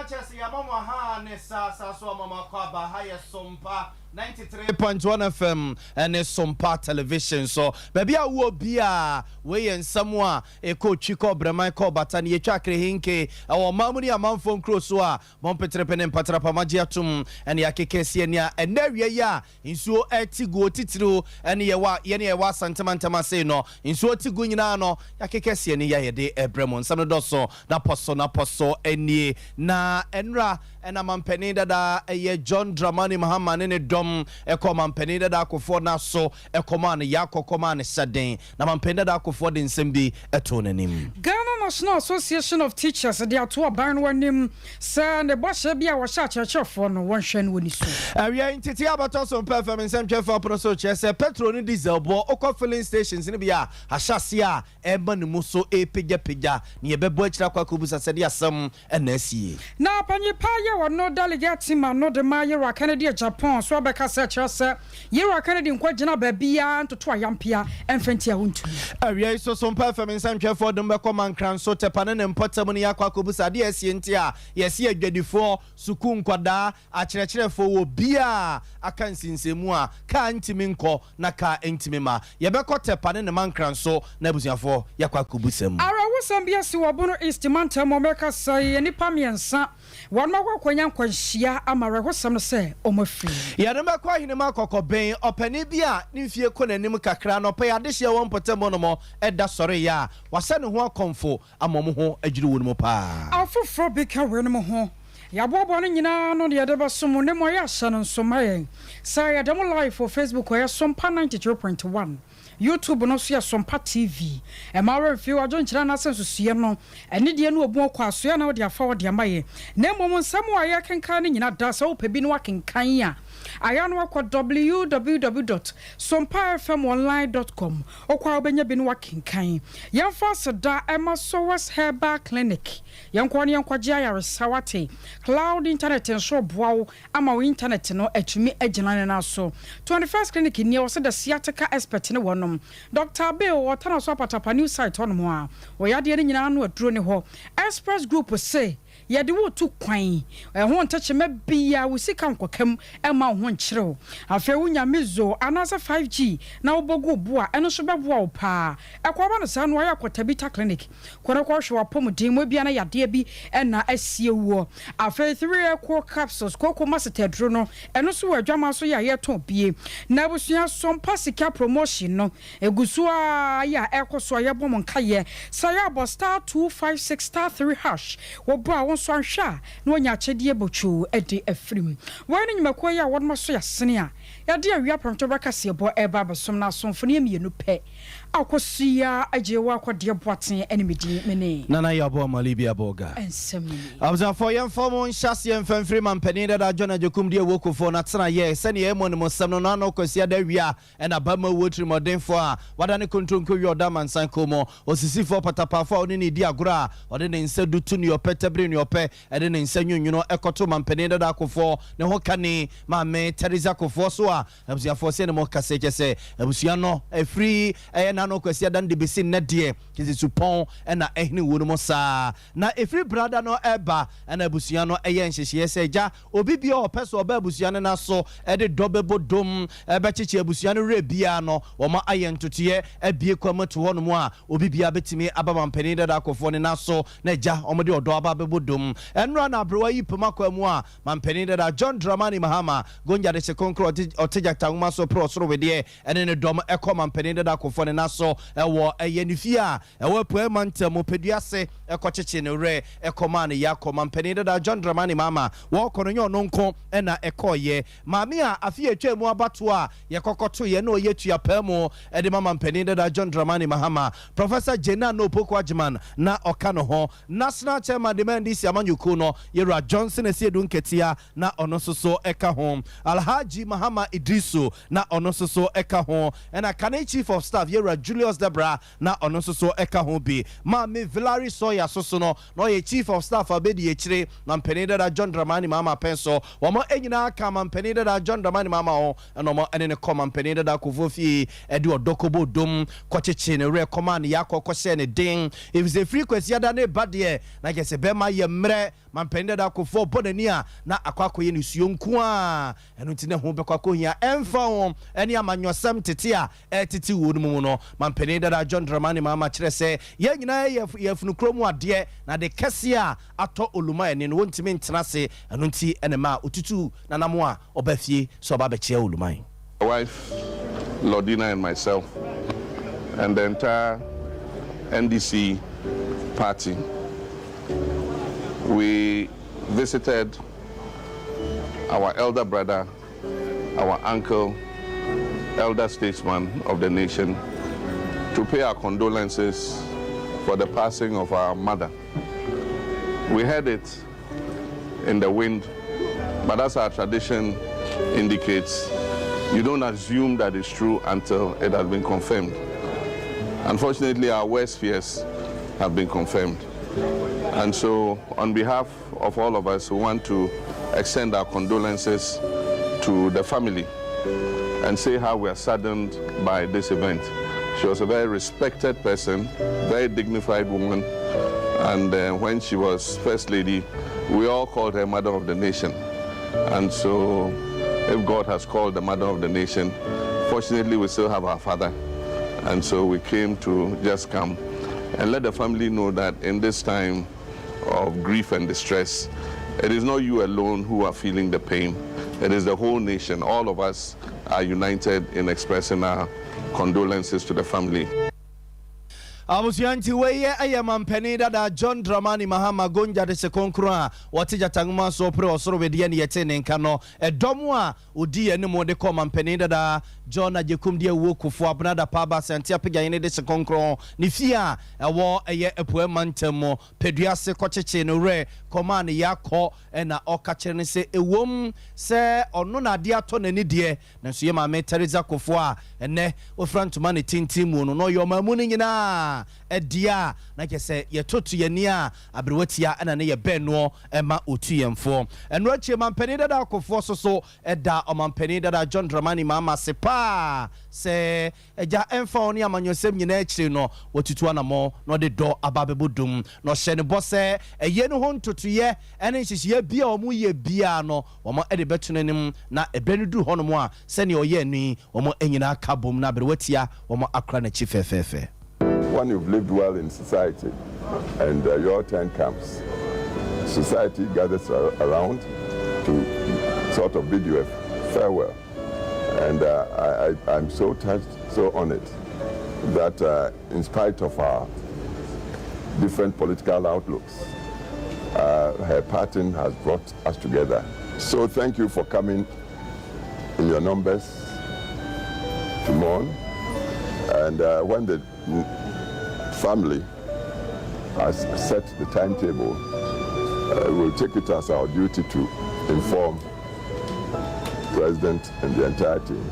na kyerɛ sɛ yɛama mo aha ne saa saa so ama mo akɔ aba ha. Yɛ Sompa 93.1 FM ɛne Sompa Television so. Baabi a wowɔ bi a, wei yɛ nsɛm a ɛkɔ twi kɔ brɛman kɔ bata ne yɛtwa akerehenke ɛwɔ ɔman mu ne amanfoɔ nkuro so a mɔmpeterepe ne mpatrapamagye atom ɛne yɛakeka sie nea ɛnɛ awia yi a nsuo ɛte guo titiriw ɛne yɛwɔ yɛne yɛwɔ Asantemantam ase no, nsuo te gu nyinaa no, yɛakeka sie ne yɛ yɛde ɛbrɛ mu. Nsɛm no dɔso na pɔ so na pɔ so nie. Na ɛnora ɛna mampanin dada ɛyɛ John Dramani Mahama ne ne dɔm ɛkɔ mampanin dada Akufo no so ɛkɔmaa no yɛakɔ kɔmaa no hyɛden, na mampanin dada Akufo de nsɛm bi ɛtoo n'anim. Ghana National Association of Teachers de ato aban no anim sɛ ne bɔhyɛ bi a wɔhyɛ akyerɛkyerɛfoɔ no, wɔnhwɛ no wɔ ni so. Awia ntete abatɔ so mpɛ fam nsɛmtwɛfoɔ apono so kyerɛ sɛ petrol ne diesel boɔ, wokɔ filling stations no bi a, ahyɛase a ɛma ne mu so ɛpagyapagya ne yɛbɛbɔ akyiri akɔ akɔbusa sɛde asɛm ɛna asie. Na panyipa yɛ wɔno delegate ma no de ma Yɛwura Kennedy Agyapong so abɛka sɛ kyerɛ sɛ Yɛwura Kennedy nkɔgyina baabiaa ntoto ayampea ɛmfa nti a wontumi. Awia yi so so mpa fam nsɛmtwɛfoɔ dom bɛkɔ Mankran so Tɛpa ne ne mpɔtam no, yɛakɔ akɔbusa adeɛ asie nti a yɛsi adwadifoɔ, sukuu nkwadaa, akyerɛkyerɛfoɔ wɔ bia aka nsinsɛmu a kaa ntumi nkɔ na kaa ntumi ma. Yɛbɛkɔ Tɛpa ne ne Mankran so na abusuafoɔ yɛakɔ akɔbusa mu. Awerɛhosɛm bi asi wɔ Bono East mantam mu. Ɔmɛka sɛ nnipa mmiɛnsa wɔn akɔ akɔnya nkwanhyia ama awerɛhosɛm no sɛ ɔmo afiri. Yɛde bɛkɔ Ahenema Kɔkɔbɛn. Ɔpanin bi a ne mfie kɔ n'anim kakra na ɔpɛ yɛ adehyeɛ wɔ mpɔtam hɔ nom ɛda sɔreyɛ a wahyɛ ne ho akɔmfo ama ɔmo ho adwiri wɔ no mu paa. Afoforɔ bi ka wei no mu ho. Yɛaboaboa no nyinaa no de yɛde bɛsom ne mu. Ayɛ ahyɛ no nso ma yɛn sɛ yɛde mo live wɔ Facebook, ɛyɛ Sompa 93.1, YouTube no so yɛ Sompa TV. Ɛma werɛmfie wadwenkyerɛ anaasɛ nsusuiɛ no ɛne deɛ no ɔbu ɔkɔ asoɛ na wode afa wɔde ama yɛ. Na mmom nsɛm a yɛkenkan no nyina da sɛ wopɛ bi no wakenkan a, ayɛ no wakɔ www.sompafmonline.com. Wokɔ a, wobɛnya bi no wakenkan. Yɛmfa aseda ɛma Sowas Herbal Clinic. Yɛnkɔ ne yɛnkɔgye ayaresa. Wate cloud internet nso boa wo ama wo internet no atumi agyina ne nan so. 21st Clinic nie, wɔsɛ the sciatica expert ne wɔnom Dr Bill ɔtana so Apatapa New Site hɔnom a wɔyɛ adeɛ no nyinaa no aduro ne hɔ. Express Group se yɛde wo tu kwan, ɛho ntɛkyɛmɛ bia wo sika nkɔkam ɛma wo ho nkyerɛw. Afei wonya mizo anaasɛ 5G na wobɔgu bo a, ɛno nso bɛboa wo paa. Ɛkɔ aba no saa no, ayɛ akɔtabita Clinic kɔnɔ kɔhwɛ wapɔmuden mu ebia na yadeɛ bi ɛna asie woɔ. Afei three eco capsules koko masitaduro no, ɛno nso wɔ adwama so yɛ a yɛtɔn bie. Na abusua, Sɔmpa Sika promotion no egu so a yɛ a ɛkɔ so a yɛbɔ mo nkayɛ sɛ yɛabɔ *256*3# wɔbɔ a, wɔn nso ahwɛ a na wɔnya akyɛdeɛ bɔtwoo ɛde afirim. Wɔn ne nnwumakuo yi a wɔn so yɛasene a yɛde awia prɔmtɔ bɛkaseɛ bɔ ɛba abɛsom no. Asomfo no yɛ mmienu pɛ akɔsia agye wɔ akɔdeɛ boaten ɛne medin mene Nana Yɛabɔ Amali bi abɔga. Ɛnsɛm ni. Abusuafoɔ, yɛmfa mo nhyɛ aseɛ mfa mfiri ma mpanin dada John Agyekum deɛ ɛwɔ Kufuor na tena yɛ sɛneɛ ɛmmɔ ne mo nsɛm no no ano Kwasi ada awia ɛna bama wuo tirimɔdenfoɔ a wada ne kontronko wie ɔda amansan kɔn mu osisifoɔ patapafoɔ a ɔne ne di agorɔ a ɔde ne nsa dutu ne ɔpɛ tɛbere ne ɔpɛ ɛde ne nsa nwunwunu ɛkɔto mampanin dada Akufo ne ho kane Maame Teresa Kufuor so a, abusuafoɔ, sɛ ne mo kasa kyɛ sɛ abusua no ɛfiri ɛyɛ nano Kwasi ada no de bɛsi nnɛ deɛ kyɛ sɛ supɔn ɛna ɛhene wuo no mu saa. Na ɛfiri brada no ɛba ɛna abusua no ɛyɛ nhyehyɛeɛ sɛ agya obi bia ɔpɛ sɛ ɔba abusua no na so ɛde dɔ bɛbɔ dom ɛbɛkyekyɛ abusua no werɛ biara no, wɔma ayɛ ntotoeɛ abie kwa mu to hɔ nom a obi biara bɛtumi aba mampanin dada Akufo ne na so na agya wɔde ɔdɔ aba bɛbɔ dom. Ɛnora na aberewa yi pem akɔ mu a mampanin dada John Dramani Mahama gonja de hye kronkron ɔte gyata nwoma so pere ɔsoro wedeɛ ɛne ne dɔm ɛkɔ mampanin dada Akufo ne na so ɛwɔ ɛyɛ ne fie a ɛwɔ Apuɛ mantam mu Peduase ɛkɔkyekye ne werɛ ɛkɔmaa ne yɛ akɔ. Mampanin dada John Dramani Mahama wɔkɔ no, nyɛ ɔno nko ɛna ɛkɔɔyɛ. Maame a afe atwa mu abatoɔ a yɛkɔkɔto na ɔyɛ tuapaa mu ɛde ma mampanin dada John Dramani Mahama, Professor Jane Naana Opoku Agyeman na ɔka ne ho. National chairman de ma NDC amanyɔkuo no, Yɛwura Johnson Asiedu Nketia, na ɔno nso so ɛka ho. Alhaji Mahama Idrisu na ɔno nso so ɛka ho. Ɛna kane chief of staff, Yɛwura Julius Debra, na ɔno nso so ɛka ho bi. Maame Villari Sawyer so so no na ɔyɛ chief of staff a bɛdi akyire mampanin dada John Dramani Mahama pɛn so. Wɔn nyinaa ka mampanin dada John Dramani Mahama ho ɛna wɔn ɛne ne kɔ mampanin dada Akufo fie ɛde ɔdɔ kɔbɔ dom kɔkyekye ne werɛ kɔma ne yakɔ kɔhyɛ ne den efisɛ firi Kwasiada ne ba deɛ na kyerɛ sɛ bɛrima yɛ mmerɛ. Mampanin dada Kufuor bɔ n'ani a na akɔ akɔyɛ nisuo nko ara, ɛno nti na ɛho bɛkɔ akɔhia. Ɛmfa ho ne amanyɔsɛm tete a ɛretete wɔ no mu no, Mampanin dada John Dramani Mahama kyerɛ sɛ yɛn nyinaa yɛ yɛn afunu kuro mu adeɛ, na ade kɛseɛ a atɔ Oluman ani no wɔntumi ntena ase, ɛno nti na ɛmaa ɔtutuu n'anamo a ɔba fie sɛ ɔba abɛkyea Oluman. My wife Lordina and myself and the entire NDC party, we visited our elder brother, our uncle, elder statesman of the nation, to pay our condolences for the passing of our mother. We heard it in the wind, but as our tradition indicates, you don't assume that it's true until it has been confirmed. Unfortunately, our worst fears have been confirmed. And so, on behalf of all of us who want to extend our condolences to the family and say how we are saddened by this event. She was a very respected person, very dignified woman, and when she was First Lady, we all called her Mother of the Nation. And so, if God has called the Mother of the Nation, fortunately we still have our father. And so we came to just come and let the family know that in this time of grief and distress, it is not you alone who are feeling the pain. It is the whole nation. All of us are united in expressing our condolences to the family. Abusua nti wei yɛ ɛyɛ mampanin dada John Dramani Mahama Gonja de se kronkron a wɔte gyata nwoma so pere ɔsoro wedeɛ ne yɛte ne nka no. Ɛdɔm a ɔdi anim de kɔ mampanin dada John Agyekum de awuo Kufuor Abena Dapaah Asante Apagyahene de se kronkron ne fie a ɛwɔ ɛyɛ Apueɛ mantam mu Peduase kɔkyekyee no werɛ kɔmaa ne yɛ akɔ na ɔka kyerɛ no sɛ ɛwom sɛ ɔno na adeɛ atɔ n'ani deɛ nanso yɛ maame Theresa Kufuor a ɛnnɛ wafira ntoma ne tenten mu no na ɔyɛ ɔman mu no nyinaa deɛ a na kyerɛ sɛ yɛtoto yɛn ani a aberewa tia na ne yɛ bɛn noɔ ma ɔtu yɛn foɔ. Ɛno akyi Mampanin dada Kufuor so so da Ɔmampanin dada John Dramani Mahama ase paa sɛ Agya ɛmfa ɔne amanyɔsɛm nyinaa akyiri no watutu anamɔn na ɔde dɔ aba abɛbɔ dum na ɔhyɛ no bɔ sɛ ayie no ho ntotoeɛ ne nhyehyɛeɛ biara a wɔyɛ biara no wɔde bɛto n'anim na ɛberɛ no duru hɔnom a sɛdeɛ ɔyɛɛ no yi wɔn nyinaa ka bom na aberewa tia wɔn akora n'akyi fɛfɛɛfɛ. When you've lived well in society and uh, your turn comes, society gathers around to sort of bid you a farewell. And uh, I, I, I'm so touched, so honored that uh, in spite of our different political outlooks, her parting has brought us together. So thank you for coming in your numbers to mourn. And when the family has set the timetable, we'll take it as our duty to inform President and the entire team.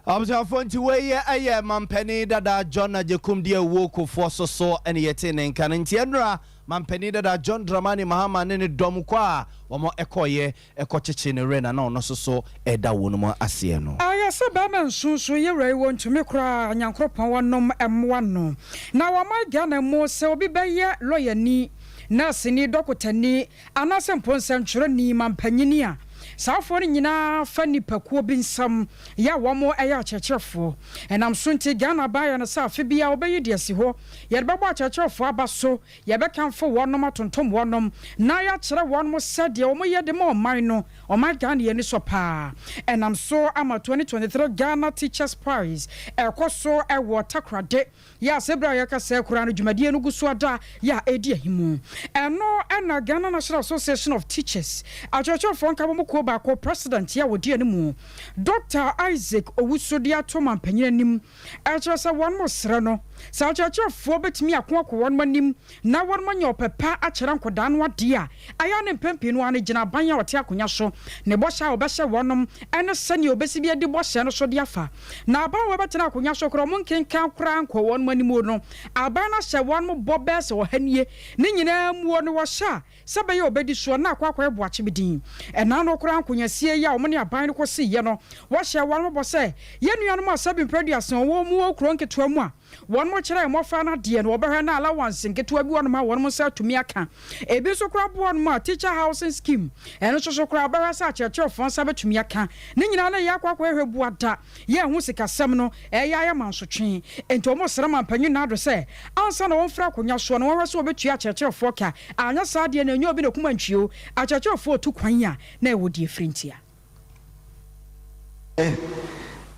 Abusuafoɔ nti wei yɛ ɛyɛ mampanin dada John Agyekum deɛ owuo Kufuor so so ɛne yɛte ne nka no. Nti ɛnora mampanin dada John Dramani Mahama ne ne dɔm kɔ a wɔn ɛkɔɔyɛ ɛkɔ kyekye ne werɛ na na ɔno nso so ɛda wɔn mu aseɛ no. Ayɛ sɛ bɛrima nsunsu yɛ wura yi wɔntumi koraa Nyankoropɔn wɔnom mmoa no na wɔman Ghana mu sɛ obi bɛyɛ lɔyani, nɛɛseni, dɔkotani anaasɛ mpo nsɛntwerɛni mampanyini a saafoɔ no nyinaa fa nnipakuo bi nsam yɛ a wɔn yɛ akyerɛkyerɛfoɔ. Ɛnam so nti Ghana baayɛ no sɛ afe biara wɔbɛyi de asi hɔ yɛde bɛbɔ akyerɛkyerɛfoɔ aba so, yɛbɛkamfo wɔnom, atontom wɔnom na yɛakyerɛ wɔnom sɛdeɛ wɔn yɛ de ma ɔman no, ɔman Ghana yɛ ani sɔ paa. Ɛnam so ama 2023 Ghana Teachers Prize ɛkɔ so ɛwɔ Takoradi yɛ a sɛ berɛ a yɛkasa koraa no dwumadie no gu so ada yɛ a ɛdi ahimu. Ɛno ɛna Ghana National Association of Teachers akyerɛkyerɛfoɔ nkabom kuo baako president yɛ a wɔdi anim Dr Isaac Owusu de ato mampanyin anim ɛkyerɛ sɛ wɔn mo srɛ no sɛ akyerɛkyerɛfoɔ bɛtumi ako akɔ wɔn anim na wɔn anya ɔpɛ pa akyerɛ nkɔdaa no adeɛ a ayɛ ne mpɛn pii no ara no gyina aban a ɔte akonnwa so ne bɔhyɛ a ɔbɛhyɛ wɔnom ɛne sɛnea obɛsi bi adi bɔhyɛ no so de afa na aban a wɔbɛtena akonnwa so koraa ɔmo nkenkan koraa nkɔ wɔn anim no aban no ahyɛ wɔn bɔ bɛɛ sɛ ɔha nie ne nyinaa muo no wɔhyɛ a sɛ bɛyɛ ɔbɛdi soɔ na akɔ akɔyɛ boakye bi din ɛna no koraa nkonnwasie yi a wɔn ne aban no kɔsiiɛ no wɔhyɛ wɔn bɔ sɛ yɛn nuanom a sɛbi mpɛduasa wɔn mu wɔ kuro nketewa mu a. Wɔn kyerɛ mmɔfra no adeɛ no, wɔbɛhwɛ na allowance nketewa bi wɔ nom a wɔn nsa atumi aka. Ebi nso koraa boa nom a teacher housing scheme, ɛno nso so koraa wɔbɛhwɛ sɛ akyerɛkyerɛfoɔ nsa bɛtumi aka. Ne nyinaa no yɛ akɔ akɔhwehwɛ buada yɛ ɛho sikasɛm no ɛyɛ ayɛ mansotwe. Enti wɔn srɛ manpanyin Nado sɛ ansa na wɔmfiri akonwa soɔ no wɔnhwɛ sɛ wɔbɛtua akyerɛkyerɛfoɔ ka, anyɛ saa deɛ na ɛnyɛ obi na ɔkum antwie o, akyerɛkyerɛfoɔ retu kwan a na ɛwɔ deɛ ɛfiri ntia.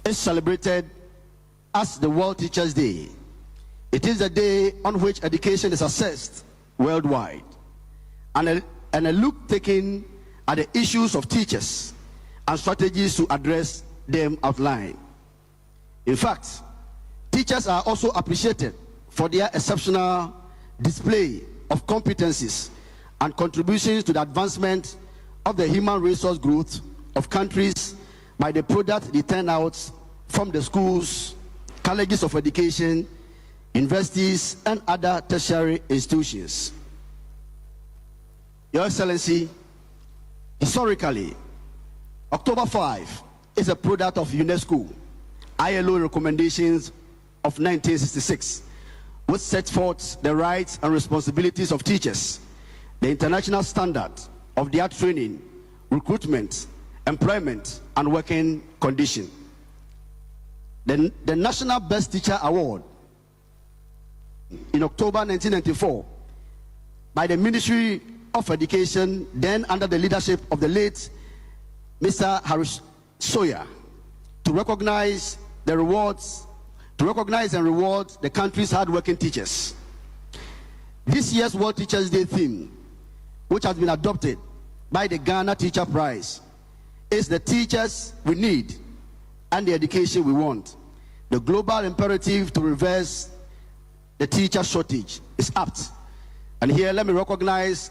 Is celebrated as the World Teachers Day. It is the day on which education is assessed worldwide and a, and a look taken at the issues of teachers and strategies to address them outlined. In fact, teachers are also appreciated for their exceptional display of competencies and contributions to the advancement of the human resource growth of countries by the product they turn out from the schools, colleges of education, universities, and other tertiary institutions. Your Excellency, historically, October 5 is a product of UNESCO ILO recommendations of 1966, which set forth the rights and responsibilities of teachers, the international standard of their training, recruitment, employment, and working condition. The National Best Teacher Award in October 1994 by the Ministry of Education, then under the leadership of the late Mr. Harris Sawyer, to recognize the rewards, to recognize and reward the country's hardworking teachers. This year's World Teachers Day theme, which has been adopted by the Ghana Teacher Prize, is the teachers we need and the education we want. The global imperative to reverse the teacher shortage is apt. And here, let me recognize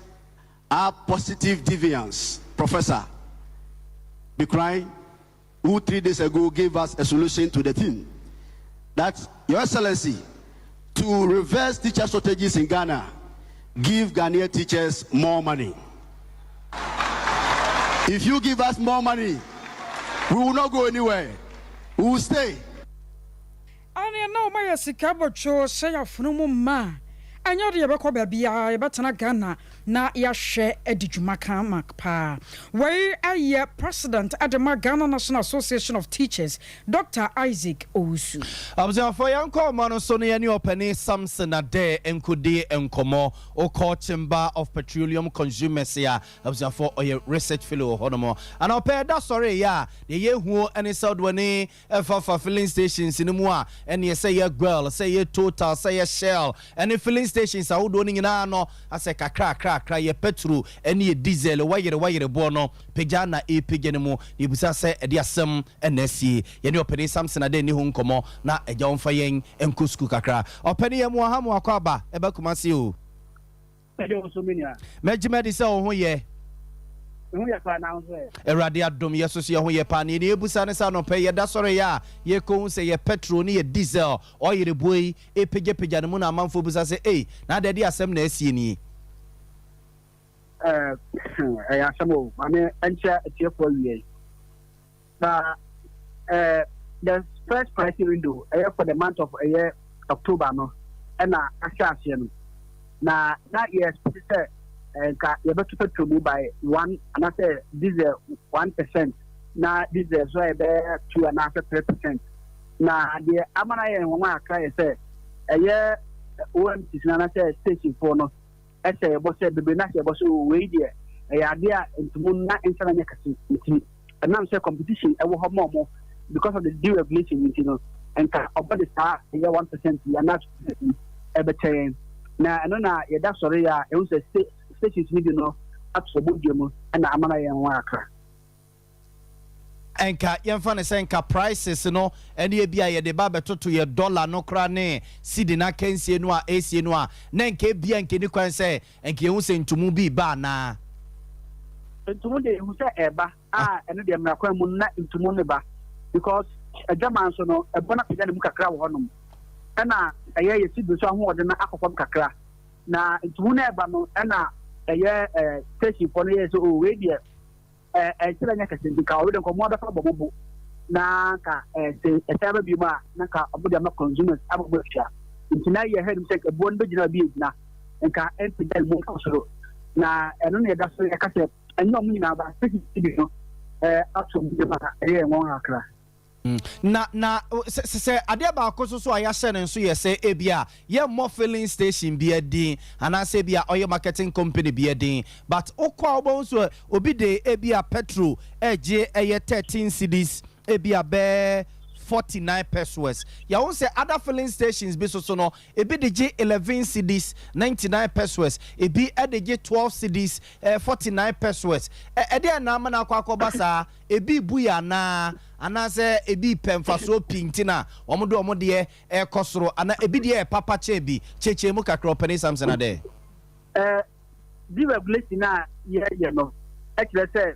our positive deviance, Professor Bikrai, who 3 days ago gave us a solution to the theme. That, Your Excellency, to reverse teacher shortages in Ghana, give Ghanaian teachers more money. If you give us more money, we will not go anywhere. We will stay. Ane na ɔma yɛ sika bɔtwo hyɛ yɛafono mu ma a ɛnyɛ de yɛbɛkɔ baabiaa, yɛbɛtena Ghana na yɛahwɛ adi dwuma kama paa. Wei ɛyɛ president ɛde ma Ghana National Association of Teachers, Dr Isaac Owusu. Abusuafoɔ, yɛnkɔ ɔma no so no, yɛne ɔpani Samson Ade nkɔdi nkɔmmɔ. Wokɔ Chamber of Petroleum Consumers a, abusuafoɔ, ɔyɛ research fellow wɔ hɔnom. Ana ɔpɛ ɛda sɔre yɛ a, deɛ yɛhuo ne sɛ wode w'ani ɛfafa filling stations no mu a, ɛneɛ sɛ yɛ Goil, sɛ yɛ Total, sɛ yɛ Shell ɛne filling stations ahodoɔ no nyinaa no, asɛ kakrakrakra yɛ petrol ɛne yɛ diesel wayere wayere boɔ no pagya na ɛpagya no mu. Na yɛbusa sɛ ɛde asɛm ɛna asie. Yɛne ɔpani Samson Ade ni ho nkɔmmɔ na agya wɔmfa yɛn nkɔ sukuu kakra. Ɔpani, yɛ mu aha mu akɔ aba ɛbɛ Kumase o. Ɛde wo so, me nua. Mɛgye madi sɛ wo ho yɛ. Me ho yɛ paa, na wo nso ɛ? Awurade adom, yɛ so so yɛ ho yɛ paa. Ne yɛne yɛbusa ne sɛ anɔpɛ yɛda sɔre yɛ a, yɛkɔhu sɛ yɛ petrol ne yɛ diesel ɔyere boɔ yi ɛpagyapagya no mu, na amanfoɔ busa sɛ, ei, na ada de asɛm na asie nie? Ɛyɛ asɛm o. Maame, ɛnkyɛ atiefoɔ awie na the first pricing window ɛyɛ for the month of ɛyɛ October no ɛna ahyɛ aseɛ no, na yɛ expect sɛ nka yɛbɛto petrol mu by 1 anaasɛ diesel 1%, na diesel so a yɛbɛyɛ 2 anaasɛ 3%. Na deɛ ama no ayɛ nwoma akra yɛ sɛ ɛyɛ OMCs no anaasɛ station foɔ no ɛsɛ yɛbɔ sɛ bebree na sɛ yɛbɔ sɛ wei deɛ ɛyɛ adeɛ a ntumu na nsa na nyɛ kɛse, nti ɛnam sɛ competition ɛwɔ hɔ ma ɔmo because of the deregulation nti no, nka ɔbɔ de saa ɛyɛ 1% yi anaa 2% yi ɛbɛkyɛ yɛn. Na ɛno na yɛda sɔre a ɛhu sɛ stations no bi no ato ɔbɔ dua mu ɛna ama no yɛn ho akra. Ɛnka yɛmfa no sɛ nka prices no ɛne ebi a yɛde ba bɛtoto yɛ dollar no kora ne cedi no akansie no a ɛsie no a, na nka ebia nka ni kwan sɛ nka yɛhu sɛ ntomu bi ba anaa? Ntomu de, ehu sɛ ɛɛba a, ɛno deɛ mmara kwan mu na ntomu ne ba, because adwaman nso no ɛbɔ no apagya ne mu kakra wɔ hɔnom, ɛna ɛyɛ yɛ cedi nso ahoɔden no akɔ fam kakra, na ntomu no ɛba no ɛna ɛyɛ station foɔ no yɛ sɛ o, wei deɛ ɛnkyerɛ nyɛ kɛse, nti nka ɔwede nkɔmɔ bɛfa bɔ mo bo. Na nka sɛ ɛsan ba bio mu a, na nka wɔde ama consumers ama wɔatua. Nti na yɛhwɛ anim sɛ nka ɛboɔ no bɛgyina baabi a ɛgyina, nka ɛmpagya ne mu nkɔ soro. Na ɛno na yɛda so yɛka sɛ ɛnyɛ wɔn nyinaa ba stations bi no ato mu ma ɛyɛ nwanwa kakra. Na na sɛ sɛ adeɛ baako nso so a yɛahyɛ no nso yɛ sɛ ebi a yɛmmɔ filling station bi adin anaasɛ ebi a oil marketing company bi adin, but wokɔ a wobɛhu so obi de ebi a petrol ɛgye ɛyɛ 13 cedis ebi a bɛɛ 49 pesewas. Yɛho sɛ other filling stations bi so so no, ebi de gye 11 cedis 99 pesewas, ebi ɛde gye 12 cedis 49 pesewas. Ɛdeɛ na ama no akɔ akɔba saa? Ebi bu yɛ anaa, anaasɛ ebi pɛ mfasoɔ pii nti na wɔn de wɔn deɛ ɛrekɔ soro, ana ebi deɛ yɛ papa kyɛn bi? Kyerɛkyerɛ mu kakra, Ɔpɛni Samson Adɛ. Deregulation a yɛyɛ no ɛkyerɛ sɛ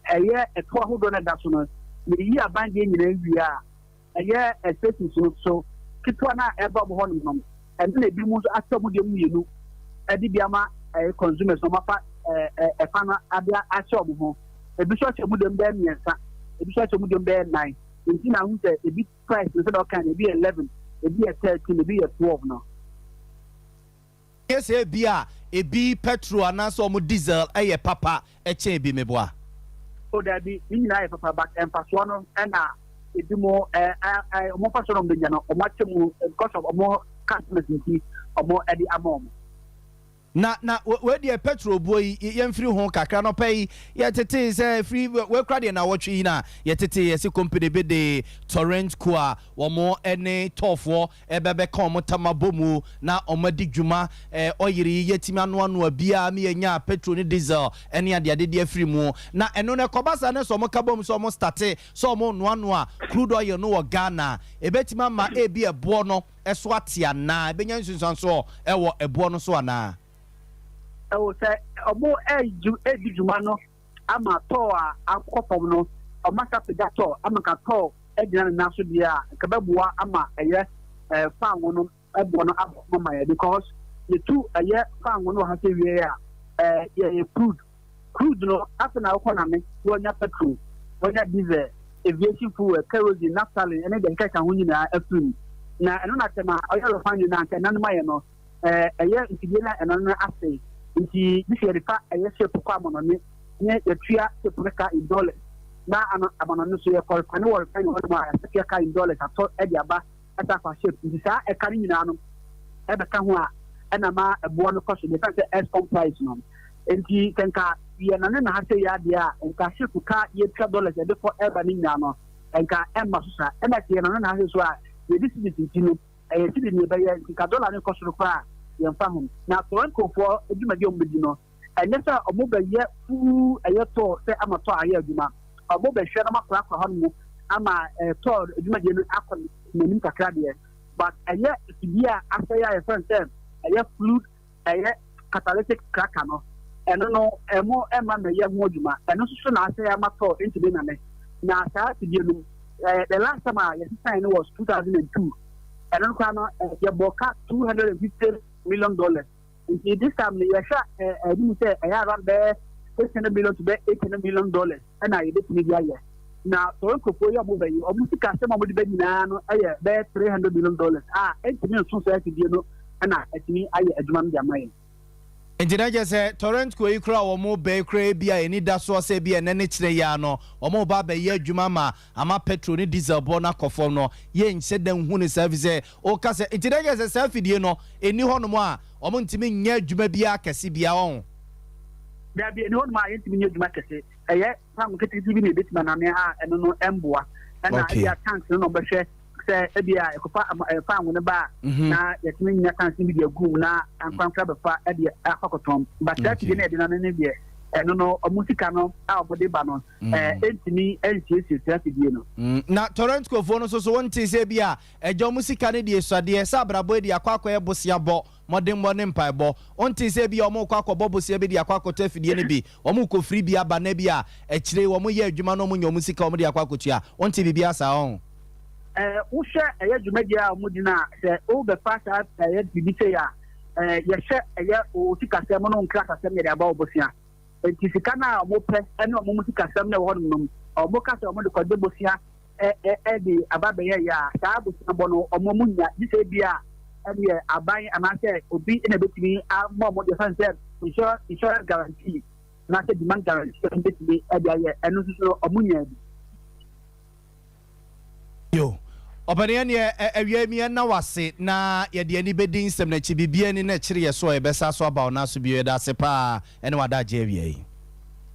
ɛyɛ ɛto ahodoɔ no ɛda so no, yɛyi aban deɛ nyinaa wie a, ɛyɛ stations no so ketewa no a ɛba ɔmo hɔnom no, ɛno na ebi mu nso akyɛ ɔmo deɛ mmienu ɛde bi ama ɛyɛ consumers na ɔmo afa ɛfa no ade ahyɛ ɔmo ho. Ebi nso ahyɛ ɔmo deɛ bɛyɛ mmiɛnsa, ebi nso ahyɛ ɔmo deɛ bɛyɛ nnan. Nti na ahu sɛ ebi price no, sɛ ɔka no, ebi yɛ 11, ebi yɛ 13, ebi yɛ 12 no. Yɛ sɛ ebi a ebi petrol anaasɛ ɔmo diesel ɛyɛ papa ɛkyɛn ebi, meboa? O dabi, ne nyinaa yɛ papa, but mfasoɔ no ɛna ebi mo ɛ ɛ ɛ ɔmo mfasoɔ no ɔmo bɛnya no, ɔmo akyɛ mu because of ɔmo customers nti ɔmo ɛde ama ɔmo. Na wei deɛ, petrol buo yi, yɛmfiri ho kakra no pɛ yi, yɛtete sɛ firi wei kora deɛ na wɔtwe yi na yɛtete yɛsi company bi de Torrent Co a wɔn ne tɔɔfoɔ ɛbɛbɛka wɔn tam abɔ mu na wɔn adi dwuma ɔyere yi, yɛtumi anoanoa biara mi yɛnya petrol ne diesel ɛne adeade de afiri mu. Na ɛno no ɛkɔba saa ne sɛ wɔn ka bɔ mu sɛ wɔn start sɛ wɔn noanoa crude oil no wɔ Ghana, ebɛtumi ama ebi ɛboɔ no ɛso ate anaa ebɛnya nsunsuansoɔ ɛwɔ ɛboɔ no so anaa? Ɛwɔ sɛ ɔmo ɛɛdu ɛdi dwuma no ama TOR a akɔ fam no, ɔmo asa pagya TOR ama nka TOR ɛgyina ne nan so deɛ a, nka bɛboa ama ɛyɛ fango no ɛboɔ no abɔ ama yɛ, because yɛtu ɛyɛ fango no wɔ ha sɛ wie a, yɛyɛ crude. Crude no afei na akokɔ name wɔnya petrol, wɔnya diesel, aviation fuel, kerosene, naphthalene ɛne deɛ nkeka ho nyinaa afiri mu. Na ɛno na tɛm a ɔyɛ refinery na nka ɛnanom ayɛ no, ɛyɛ mfidie na ɛno no ase nti bi sɛ yɛde fa ɛyɛ ship kɔ amanɔne ne yɛtua ship no ka in dollars, na ano amanɔne so yɛkɔ refine wɔ refinery hɔ nom a, yɛsɛ ka in dollars atɔ ɛde aba ɛsa afa ship. Nti saa ɛka no nyinaa no ɛbɛka ho a, ɛna ma ɛboɔ no kɔ so deɛ sɛ ex-com price no. Nti sɛ nka yɛnane na ha sɛ yɛ adeɛ a, nka ship ka yɛtua dollars yɛde kɔ ɛba no nyinaa no, nka ɛmma so saa. Ɛna sɛ yɛnane na ha sɛ so a, yɛde cedis nti no ɛyɛ cedi ne yɛbɛyɛ, nti nka dollar no kɔ soro koraa yɛmfa ho. Na Torrent-foɔ dwumadi a wɔbɛdi no, ɛnyɛ sɛ ɔmo bɛyɛ fuu ɛyɛ TOR sɛ ama TOR ayɛ adwuma. Ɔmo bɛhwɛ na ɔmo akorakora hɔ nom ama TOR dwumadie no akɔ n'anim kakra deɛ, but ɛyɛ fidie a asɛe a yɛfrɛ no sɛ ɛyɛ fluid ɛyɛ catalytic cracker no, ɛno no ɛmo ɛma mɛyɛ ho adwuma. Ɛno nso so na asɛe ama TOR ntumi nane. Na saa fidie no, the last time a yɛsesan no was 2002. Ɛno no koraa no, yɛbɔ ka $250 million. Nti this time no yɛhwɛ anim sɛ ɛyɛ around bɛyɛ 600 million to bɛyɛ $800 million ɛna yɛbɛtumi de ayɛ. Na sɔrɔ nkurɔfoɔ yi a wɔn bɛyi wɔn sika asɛm a wɔde bɛ nyinaa no yɛ bɛyɛ $300 million a ɛntumi nso sɛ afidie no ɛna ɛtumi ayɛ adwuma no de ama yɛn. Nti na kyerɛ sɛ Torrent Co yi kora a wɔn bɛyi kora bi a ɛni da soɔ sɛ bi ɛnɛ ne kyerɛ yi ano wɔn ba abɛyɛ adwuma ma ama petrol ne diesel bɔ no akɔ fam no, yɛnhyɛ da nhu ne saa fi sɛ ɔka sɛ. Nti na kyerɛ sɛ saa afidie no ɛni hɔnom a wɔn ntumi nyɛ adwuma biara kɛse biara ɔho? Dabi, ɛni hɔnom a yɛntumi nyɛ adwuma kɛse. Ɛyɛ tank ketekete bi na ebetumi anane a ɛno no ɛmboa. Ɛna ebi a tanks no na ɔbɛhwɛ sɛ ebi a ɛkɔfa fango no ba a, na yɛtumi nya tanks no bi de agu mu na ankorankora bɛfa ɛde akɔ akɔtɔn. But saa afidie no yɛde nane ne deɛ, ɛno no ɔmo sika no a ɔmo de ba no ɛntumi ɛnsiesie saa afidie no. Na Torrent kofoɔ no nso so, wɔnte sɛ bi a ɛgya ɔmo sika no deɛ esuadeɛ sɛ abrabɔ yi de akɔ akɔyɛ bosea bɔ, mmɔdenbɔ ne mpaebɔ. Wonte sɛ bi a ɔmo kɔ akɔbɔ bosea bi de akɔ akɔtɔ afidie no bi, wɔn kɔ firi bi aba na bi a akyire wɔn yɛ adwuma na wɔn nya wɔn sika wɔn de akɔ akɔtua? Wonte biribi asa ɔn? Wohwɛ ɛyɛ dwumadie a wɔn di no a, sɛ wobɛfa saa ɛyɛ biribi sei a, yɛhyɛ ɛyɛ o sikasɛm no nkratasɛm yɛde aba wɔ bosea. Nti sika no a wɔpɛ ɛne wɔn mu sikasɛm no ɛwɔ hɔnom no. Wɔn ka sɛ wɔn de kɔgye bosea ɛde aba bɛyɛ yɛ a, saa bosea bɔ no wɔn wɔn nya gye sɛ ebi a ɛdeɛ aban anaasɛ obi na ebetumi ama wɔn deɛ fɛn sɛ insurance guarantee anaasɛ demand guarantee wɔn betumi ɛde ayɛ ɛno nso so wɔn nya bi. Yo, ɔpanin ɛneɛ awia yi yɛnna wo ase na yɛde ani bɛdi nsɛm no akyi, biribiara ni na ɛkyere yɛ so a yɛbɛsa so aba wo nan so bio, yɛda ase paa ɛne w'adagyeɛ awia yi.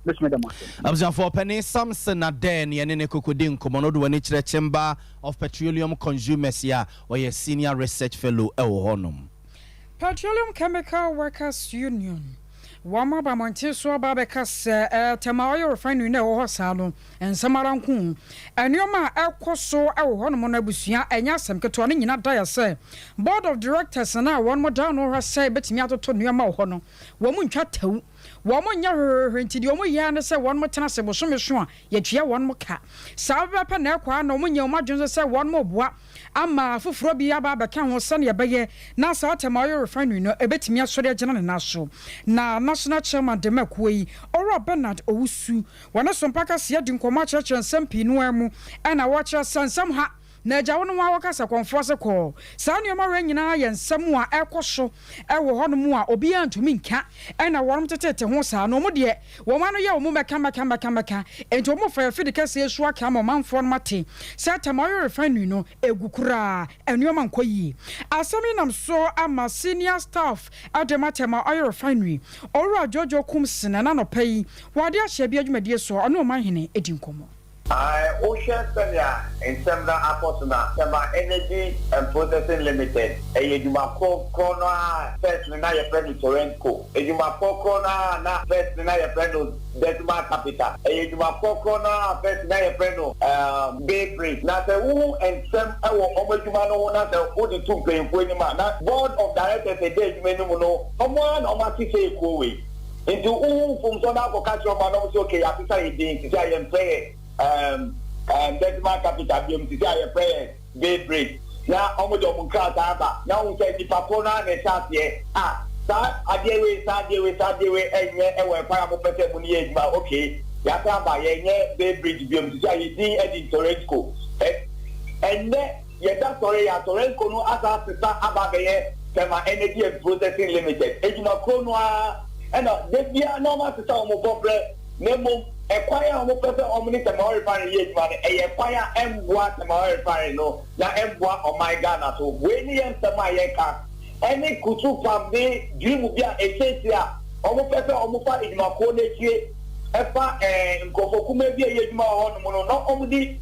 Mɛsoma da mo ase. Abusuafoɔ, ɔpanin Samson Adeh ne yɛne no kɔkɔdi nkɔmmɔ no, wode w'ani kyerɛ Chamber of Petroleum Consumers yi a, ɔyɛ Senior Research Fellow ɛwɔ hɔnom. Petroleum Chemical Workers Union, wɔn aba mmɔnten so aba abɛka sɛ Tema Oil Refinery no a ɛwɔ hɔ saa no, nsɛm ara nko. Nneɛma a ɛrekɔ so wɔ hɔnom no abusua, ɛnyɛ asɛm ketewa. Ne nyinaa da yɛ sɛ Board of Directors no a wɔn da ano hwɛ sɛ ebetumi atoto nneɛma wɔ hɔ no, wɔn ntwa tɛw. Wɔn nyɛ hwehwehwɛ nti deɛ wɔyɛ ara ne sɛ wɔn tena ase bosome so a yɛtua wɔn ka. Saa pɛpɛpɛ na ɛkɔ ara na wɔnyɛ wɔn adwene nso sɛ wɔn reboa ama afoforɔ bi aba abɛka ho sɛdeɛ ɛbɛyɛ na saa Tema Oil Refinery no ɛbɛtumi asɔre agyina ne nan so. Na National Chairman de ma kuo yi, Owura Bernard Owusu, wɔne Sompa Kaseɛ adi nkɔmmɔ akyerɛkyerɛ nsɛm pii no ara mu ɛna wɔkyerɛ sɛ nsɛm ha na agya wo ne ho a wɔka sɛ kɔmfoɔ se kɔɔ. Saa nneɛma wei nyinaa yɛ nsɛm a ɛrekɔ so wɔ hɔnom a obiara ntumi nka ɛna wɔnom teteete ho saa no wɔn deɛ wɔn ano yɛ wɔn mɛka mɛka mɛka mɛka enti wɔn fa afidi kɛseɛ so aka ama ɔmanfoɔ nom ate sɛ Tema Oil Refinery no ɛgu koraa nneɛma nkɔ yie. Asɛm yi nam so ama Senior Staff de ma Tema Oil Refinery Owura Jojo Kumsin ɛna anɔpa yi wɔ ade ahyɛ bi adwumadie so ɔne ɔmanhene di nkɔmmɔ. Ae, wohwɛ sɛnea nsɛm no akɔ so no a, Tema Energy and Processing Limited, ɛyɛ adwuma koro korɔ no ara a first no na yɛfrɛ no Torentco, adwuma koro korɔ no ara a na first no na yɛfrɛ no Decimal Capital, ɛyɛ adwuma koro korɔ no ara a first na yɛfrɛ no um, Bay Bridge. Na sɛ wohu nsɛm wɔ wɔn adwuma no ho na sɛ wode to mpanyimfoɔ anim a, na Board of Directors a ɛda adwuma no mu no, wɔn ara na wɔahyehyɛ ekuo wei. Nti wohu mfomsoɔ na akɔka kyerɛ wɔn a na wɔn sɛ okay yɛasesa yɛn din sisi a yɛmfrɛ yɛn um, um, Decimal Capital biom, sisi a yɛfrɛ yɛn Bay Bridge, na wɔn de wɔn nkrataa aba na wohu sɛ nipa korɔ no ara na ɛhyɛ aseɛ a saa adeɛ wei saa adeɛ wei saa adeɛ wei ɛnyɛ ɛwɔ ɛkwan a mopɛ sɛ mo ne yɛ adwuma, okay yɛasan aba yɛnyɛ Bay Bridge biom, sisi a yɛn din ɛde Torentco. Ɛnnɛ Yɛda sɔre a, Torrenco no asan asesa aba abɛyɛ Tema Energy and Processing Limited. Adwuma koro no ara na da biara na wɔasesa wɔn bɔberɛ, na mmom ɛkwan a wɔpɛ sɛ wɔn ne Tema Oil Refinery yɛ adwuma no, ɛyɛ kwan a ɛmmoa Tema Oil Refinery no na ɛmmoa ɔman Ghana so. Wei ne yɛn nsɛm a yɛka. Ɛne Kusu Pam ne Dream bi a ɛsiesie a wɔpɛ sɛ wɔfa adwumakuo no akyire fa nkurɔfoɔ kumaa bi a ɛyɛ adwuma wɔ hɔnom no na wɔde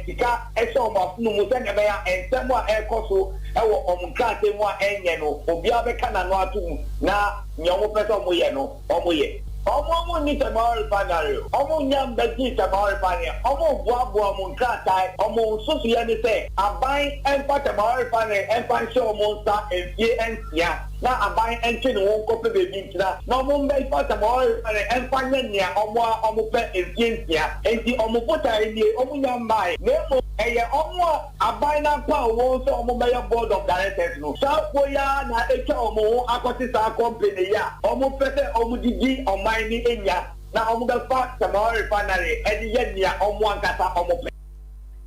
sika hyɛ wɔn afono mu sɛdeɛ ɛbɛyɛ a nsɛm a ɛrekɔ so wɔ wɔn nkrataa mu a ɛnyɛ no, obiara bɛka n'ano ato mu na nea wɔpɛ sɛ wɔyɛ no, wɔyɛ. Wɔn a wɔnni Tema Oil Refinery, wɔnnya mmɛgyee Tema Oil Refinery, wɔreboaboa wɔn nkratae, wɔn nsusuiɛ ne sɛ aban mfa Tema Oil Refinery mfa nhyɛ wɔn nsa mfie nsia na aban ntwe ne ho nkɔpɛ baabi ntena na wɔmmɛfa Tema Oil Refinery mfa nyɛ nea wɔn ara wɔpɛ mfie nsia. Enti wɔn botaeɛ nie, wɔnnya mmae, na mmom ɛyɛ wɔn a. Aban no apaw wɔn sɛ wɔmmɛyɛ board of directors no, saa kuo yi ara na atwa wɔn ho akɔte saa company yi a wɔpɛ sɛ wɔde di ɔman no nya na wɔbɛfa Tema Oil Refinery de yɛ nea wɔn ankasa wɔpɛ.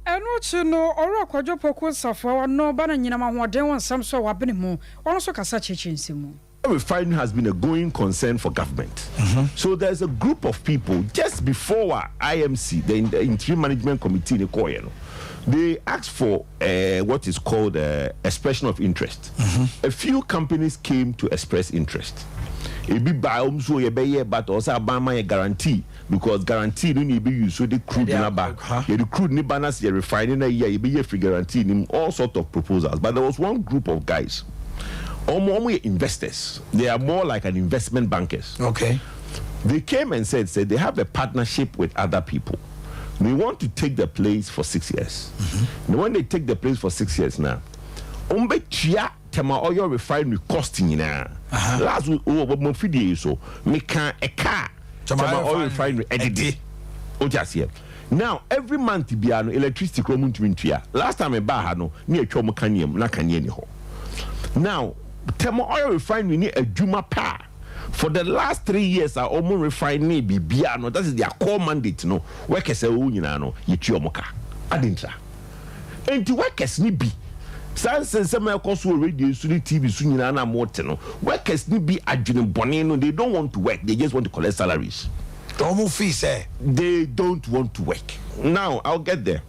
Ɛno akyi no, Owura Kwadwo Poku Nsafoa, ɔno ba no anyinam ahoɔden wɔ nsɛm so a wabene mu, ɔno nso kasa kyerɛkyerɛ nsɛm mu. Refinery has been a going concern for government. So there's a group of people just before our IMC, the Interim Management Committee, in Koyeno, they asked for what is called expression of interest. A few companies came to express interest. Ebi ba wɔn nso yɛbɛyɛ but ɔsɛ aban ma yɛ guarantee because guarantee no na ebi use so de crude na ba yɛde crude ne ba na sɛ yɛ refine na yi a yɛbɛyɛ free guarantee nim all sort of proposals, but there was one group of guys, wɔn yɛ investors, they are more like an investment bankers. They came and said they have a partnership with other people. They want to take the place for 6 years. Now when they take the place for 6 years now, wɔn bɛtua Tema Oil Refinery cost nyinaa. Last week wɔ mo fidie yi so meka ɛka Tema Oil Refinery ɛdede o ti aseɛ. Now every month biara no, electricity kura mu ntumi ntua. Last time ɛbaa ha no, ne atwa wɔn kanea mu na kanea ni hɔ. Now Tema Oil Refinery ne adwuma paa. For the last 3 years a ɔmo refine ne biribiara no, that is their core mandate no. Workers a ɛwɔ nyinaa no, yɛtua ɔmo ka adi ntra. Nti workers ni bi saa nsɛnsɛm a ɛkɔ so wɔ radio so ne TV so nyinaa na mo te no, workers ni bi adwene bɔne no, they don't want to work, they just want to collect salaries. Ɔmo fi sɛ They don't want to work. Now I'll get there.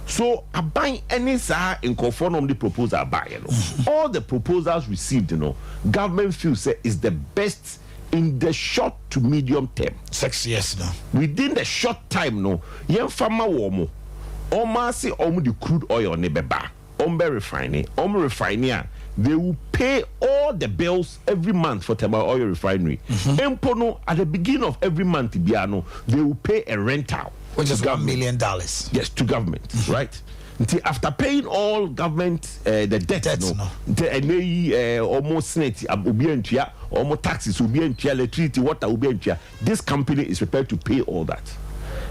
So aban ɛne saa nkurɔfoɔ nom de proposal baayɛ no, all the proposals received no, government feel say is the best in the short to medium term. 6 years no. Within the short time no, yɛmfa ma wɔ mo ɔmo ase, ɔmo de crude oil ne bɛba, ɔmo bɛ refine, ɔmo refine a, they will pay all the bills every month for Tema Oil Refinery. Mpo no, at the beginning of every month bia no, they will pay a rental, which is to one government. million dollars. Yes, to government, right? Nti after paying all government the debt, Debt, no, no. Nti ɛnɛ yi ɔmo SSNIT obi antua, ɔmo taxes obi antua, electricity, water obi antua, this company is prepared to pay all that.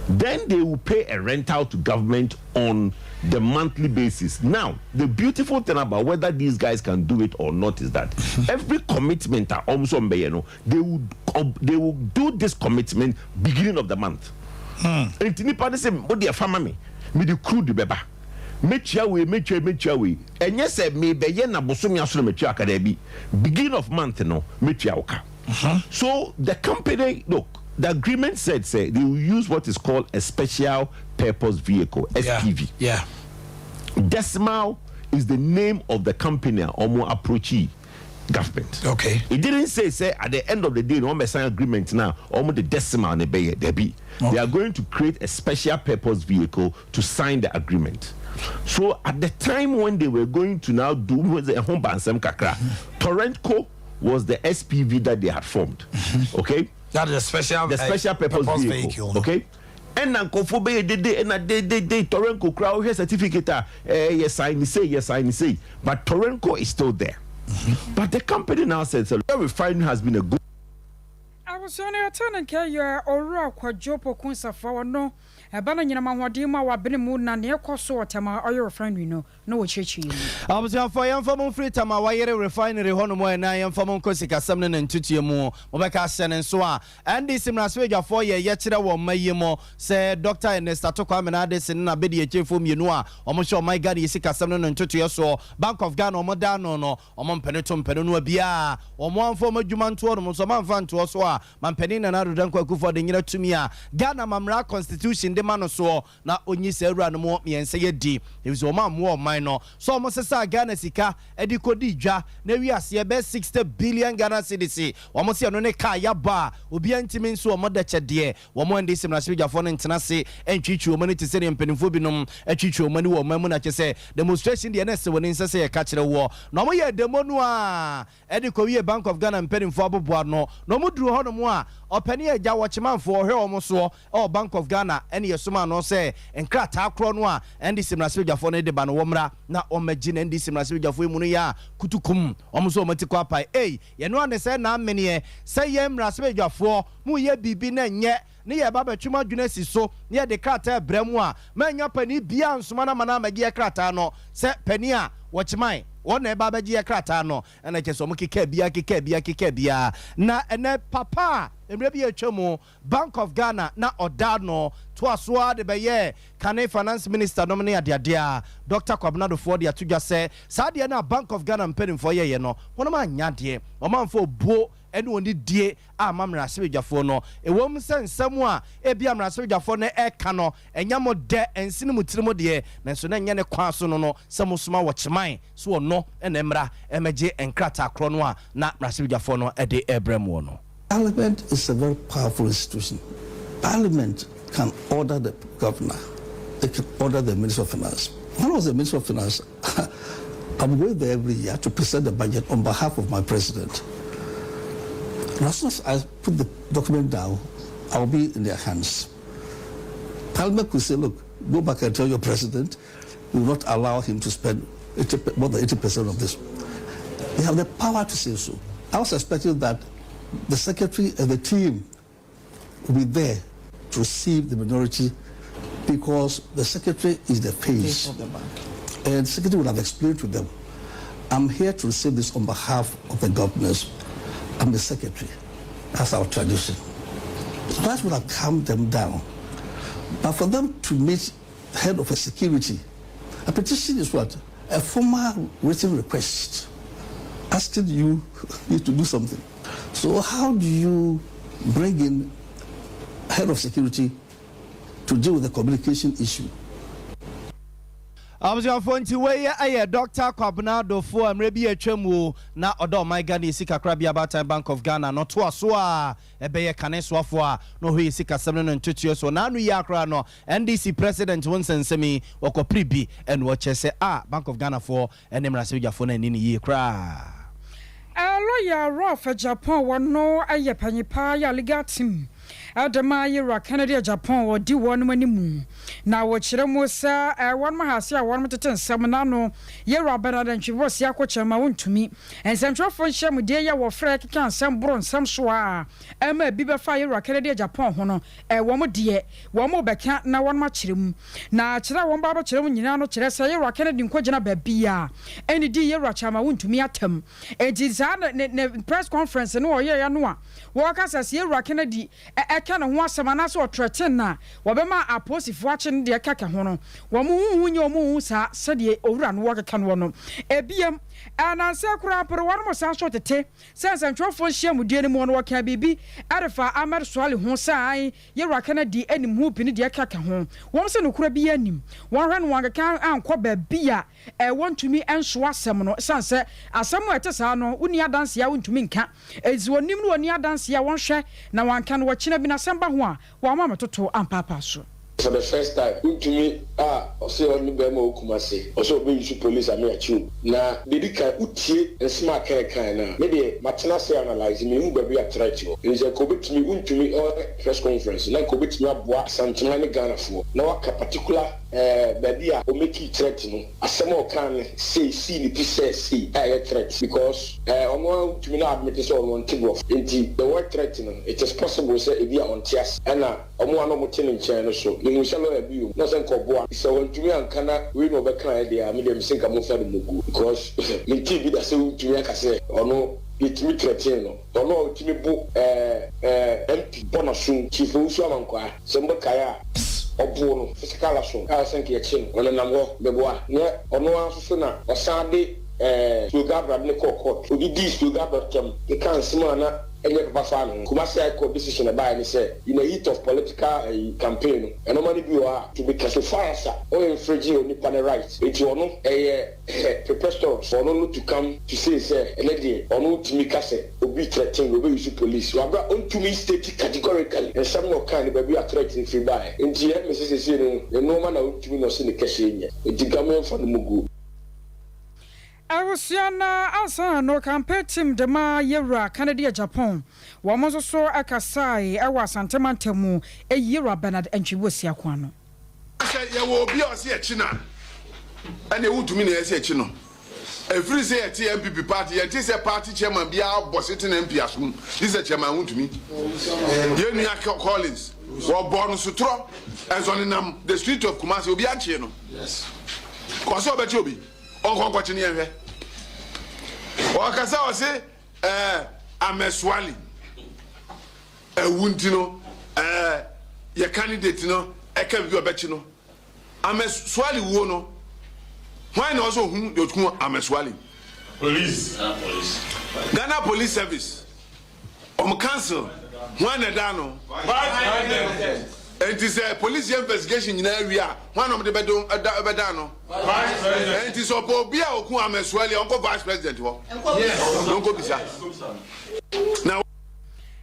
Then they will pay a rental to government on the monthly basis. Now, the beautiful thing about whether these guys can do it or not is that every commitment a ɔmo so ɔmbɛyɛ no, they will do this commitment beginning of the month. Nti nipa de sɛ o de ɛfa ma mi, mi de crude bɛba, metua wei, metua, metua wei. Ɛnyɛ sɛ mebɛyɛ na bosomi aso na metua akada bi. Beginning of month no, metua wo ka. So the company, look, the agreement said say they will use what is called a special purpose vehicle, SPV. Decimal is the name of the company a ɔmo approach government. It didn't say at the end of the day no, ɔmo sign agreement now, ɔmo the Decimal ne bɛyɛ debi. They are going to create a special purpose vehicle to sign the agreement. So at the time when they were going to now do was a home bansem kakra, Torrentco was the SPV that they had formed. Okay. That is a special The special purpose vehicle. No? Okay. Ɛna nkɔfo bɛyɛ dede, ɛna dede Torrenco kura, wohwɛ certificate a yɛ sign say, yɛ sign say, but Torrenco is still there. But the company now says the refinery has been a good Abusua no, yɛte ne nka yɛ Owura Kwadwo Poku Nsafoa. Ɔno ɛba no nyinam ahoɔden mu a wabene mu na neɛ ɛkɔ so wɔ Tema Oil Refinery no na wɔkyerɛkyerɛ mu. Abusuafoɔ, yɛmfa mo mfiri Tema wayere refinery hɔ nom ɛna yɛmfa mo nkɔ sikasɛm no ne ntutuo mu. Mobɛka ahyɛ ne nso a NDC mmarahyɛbadwafoɔ yɛ yɛkyerɛ wɔ mma yi mu sɛ Dr Ernest Ato Kwame Ade ne nabɛdi akyirifoɔ mmienu a ɔmohyɛ ɔman Ghana yɛ sikasɛm no ne ntotoeɛ soɔ, Bank of Ghana, ɔmo da no no, ɔmo mpɛne to mpɛne no a biaa ɔmo amfa ɔmo adwuma ntoɔ nom nso ɔmo amfa ntoɔ so a, mampanin Nana Addo Dankwa Akufo de nyina tumi a Ghana mamra constitution de ma no soɔ na ɔnyi saa awura no mu mmiɛnsa yɛ di, ɛfisɛ ɔmo ammoa ɔman no so ɔmo sesa Ghana sika de kɔdi dwa na wi aseɛ bɛɛ 60 billion Ghana cedis. Wɔn sɛ ɛno ne kaa yaba a obiara ntumi nso wɔn da kyɛdeɛ. Wɔn NDC mmarahyɛbadwafoɔ no ntena ase ntwitwi wɔn ani te sɛ deɛ mpanimfoɔ binom atwitwi wɔn ani wɔ ɔman mu, na kyɛ sɛ demonstration deɛ na ɛsɛ wɔn nsa sɛ yɛka kyerɛ wɔ na wɔn yɛ demo no a ɛde kɔwie Bank of Ghana mpanimfoɔ aboboa no, na wɔn duru hɔnom a ɔpanin agya wɔkyemanfoɔ ɔhwɛ wɔn soɔ ɛwɔ Bank of Ghana, ɛne yɛsoma ano sɛ nkrataa korɔ no a NDC mmarahyɛbadwafoɔ no de ba no, wɔmmra na wɔmmɛgye. Na NDC mmarahyɛbadwafoɔ yi mu no yɛ a kutukum wɔn nso wɔn ti kɔ apae. Ei, yɛno ane sɛ n'ameneɛ sɛ yɛn mmarahyɛbadwafoɔ mu yɛ biribi na nyɛ ne yɛ ba bɛtwem adwene asi so ne yɛde krataa brɛ mu a, manya panin bia nsoma no ama no amagye yɛ krataa no sɛ panin a wɔkyeman wɔn na ɛba abɛgye yɛ krataa no. Ɛna kyɛ sɛ ɔmo keka bia, keka bia, keka bia. Na ɛnɛ papa a mmerɛ bi atwa mu Bank of Ghana na ɔda no toa so a de bɛyɛ kane finance minister nom ne adeadeɛ a Dr Kwabena Duffuor de ato dwa sɛ saa deɛ no a Bank of Ghana mpanimfoɔ yɛyɛ no, wɔnom anya adeɛ, ɔmanfoɔ obuo ɛne wɔn die a ma mmarahyɛbadwafoɔ no. Ɛwɔ mu sɛ nsɛm a ebi a mmarahyɛbadwafoɔ no ɛka no ɛnya mo dɛ, ɛnsi ne mo tiri mu deɛ, nanso na ɛnyɛ ne kwan so no sɛ mo soma wɔ kyeman so ɔno ɛna mmra ɛmɛgye nkrataa korɔ no a na mmarahyɛbadwafoɔ no ɛde ɛbrɛ mu no. Parliament is a very powerful institution. Parliament can order the governor, they can order the Minister of Finance. When I was the Minister of Finance, I'm going there every year to present the budget on behalf of my president. And as soon as I put the document down, I'll be in their hands. Parliament could say, "Look, go back and tell your president we will not allow him to spend 80, more than 80% of this." They have the power to say so. I was expecting that the secretary and the team will be there to receive the minority because the secretary is the face. Of the bank. And the secretary would have explained to them, "I'm here to receive this on behalf of the governors. I'm the secretary." That's our tradition. That would have calmed them down. But for them to meet head of a security, a petition is what? A formal written request asking you, you to do something. So how do you bring in head of security to deal with the communication issue? Abusuafoɔ nti wei yɛ Dɔkta Kwabena Dofoɔ a mmerɛ bi atwa mu na ɔda ɔman Ghana yɛ sika korabea abaatan Bank of Ghana no toa so a ɛbɛyɛ kane soafoɔ a na ɔhwɛ yɛ sikasɛm ne no ntotoeɛ soɔ. N'ano yi ara koraa no NDC President ho nsɛnsɛm yi wɔkɔpere bi na ɔkyerɛ sɛ a Bank of Ghana foɔ ne mmarahyɛbadwafoɔ no anni no yie koraa. Lɔya Ralph Agyapong wɔno yɛ panyin paa yɛ legal team de ma Yewura Kennedy Agyapong ɔdi wɔnom animu na wɔkyerɛ mu sɛ wɔnom ahase a wɔnom tete nsɛm no ano Yewura Bernard Antwi Bosia Akokyɛm ma wɔntumi nsɛmtwerɛfoɔ nhyiamudie yɛ wɔfrɛ keka nsɛm boro nsɛm so a ɛma ebi bɛfa Yewura Kennedy Agyapong ho no wɔn deɛ wɔn rebɛka na wɔnom akyerɛ mu. Na kyerɛ a wɔn ba abɛkyerɛ mu nyinaa no kyerɛ sɛ Yewura Kennedy nkɔgyina baabi a ɛnnidi Yewura Kyama wontumi atɛm. Enti saa ne ne ne press conference no a ɔyɛeɛ no a wɔreka sɛ sɛ Yewura Kennedy ɛka ne ho asɛm anaasɛ ɔtrɛten no a wɔbɛma apolisifoɔ akye no deɛ ɛkeka ho no wɔn ho hu nyɛ wɔn hu saa sɛdeɛ owura no wɔkeka noɔ no. Ebiem, nnansa koraa mpo no wɔnom san so tete Sɛ nsɛntwerɛfoɔ nhyiamudie no mu no wɔkaa biribi de faa Ahmed Suale ho sɛ ae Yewura Kennedy nim ho bi ne deɛ ɛkeka ho. Wɔn sɛ nokorɛ biara nnim. Wɔn hwɛ no wɔankeka ankɔ baabi a wɔntumi nsoa asɛm no ɛsiane sɛ asɛm a ɛte saa no wonni adanseɛ a wontumi nka. Enti sɛ wɔnim no wɔnni adanseɛ a wɔnhwɛ na wɔanka no wɔkyena bi no asɛm ba ho a Wamma me toto ampaapaa so. For the first time wontumi a ɔse ɔne bɛɛma wɔ Kumasi ɔse ɔbɛ use police ame akye obi na deɛ di kan wotie nsem a Ken kae no a me deɛ matena ase analyse menhu baabi a threat wɔ nti sɛ nka obetumi wontumi ɔyɛ press conference na nka obetumi aboa Asanteman ne Ghanafoɔ na waka particular eh baabi a ɔmekii threat no Asɛm a ɔkaa no sei sii ne pi sɛ sei a ɛyɛ threat because eh ɔno ara ntumi na admit sɛ ɔno ɔnte brɔfo nti the word threat no it is possible sɛ ebi a ɔnte ase ɛna ɔmo a na ɔmo te ne nkyɛn no so mehu sɛ lawyer bi wɔ mu na ɔsɛ nka ɔboa no sɛ wantumi anka na wei na ɔbɛkaeɛ deɛ a me deɛ mese nka momfa no mmɔguo because mentee bi da sɛ wontumi aka sɛ ɔno yɛtumi threaten no ɔno a ɔtumi bo eh eh MP bɔ n'asom Chief Owusu Amankwaa. Sɛ mobɛkae a, ɔboo no physical assault a sɛ nka yɛkye no, ɔnenam hɔ, meboa. Nyɛ ɔno ara nso so na ɔsan de eh, Spio-Garbrah de no kɔɔ court. Ɔdidii Spio-Garbrah tɛm, kekaa nsɛm a na ɛnyɛ papa faa ne ho. Kumasi High Court decision a ɛbaeɛ ne sɛ, in a heat of political ayi, campaign no, nnoɔma no bi wɔ hɔ a, to be ka so far as a ɔinfringe onipa no right, nti ɔno ɛyɛ preposterous for ɔno no to come to say sɛ ɛnɛ deɛ ɔno tumi ka sɛ obi threaten no ɔbɛ use police wɔ aberɛ a ɔntumi state categorically nsɛm na ɔkae no baabi a threat no firi baeɛ nti ɛyɛ me sɛ seesei no ne nnoɔma na ɔntumi na ɔse ne kɛseɛ nyɛ nti nka mo yɛmfa no mu guo. Abusua no ansa no campaign team de ma Yewura Kennedy Agyapong wɔn nso so kasae wɔ Asante mantam mu eyi Yewura Bernard Antwi Boasiako ano. Sɛ yɛwɔ obi a ɔse yɛkye no a, ɛneɛ wontumi na yɛse yɛkye no. Ɛfiri sɛ yɛte NPP party, yɛnte sɛ party chairman biara bɔ sitting MP asom gye sɛ chairman wontumi. Yɛn nua Collins, wɔbɔɔ no sotorɔ, ɛnso ɔnenam the street of Kumasi, obiara nkyee no. Ɔse ɔbɛkye obi, ɔnkɔ nkɔkye no yɛnhwɛ. Ɔkasa ɔse ɛɛ Ahmed Suale. Awu nti no ɛɛ yɛ candidate no ɛka biribi a ɔbɛkye no. Ahmed Suale wuo no hwan na ɔsɛ ohun deɛ ɔku Ahmed Suale? Police. Ghana Police Service wɔn council hwan na ɛda ano? Vice President. Enti sɛ police yɛ investigation nyinaa wie a hwan na wɔde bɛdo ɛda ɛbɛda ano? Vice President. Enti sɛ ɔpɛ obi a ɔku Ahmed Suale a ɔnkɔ Vice President hɔ na ɔnkɔ bisa. Na.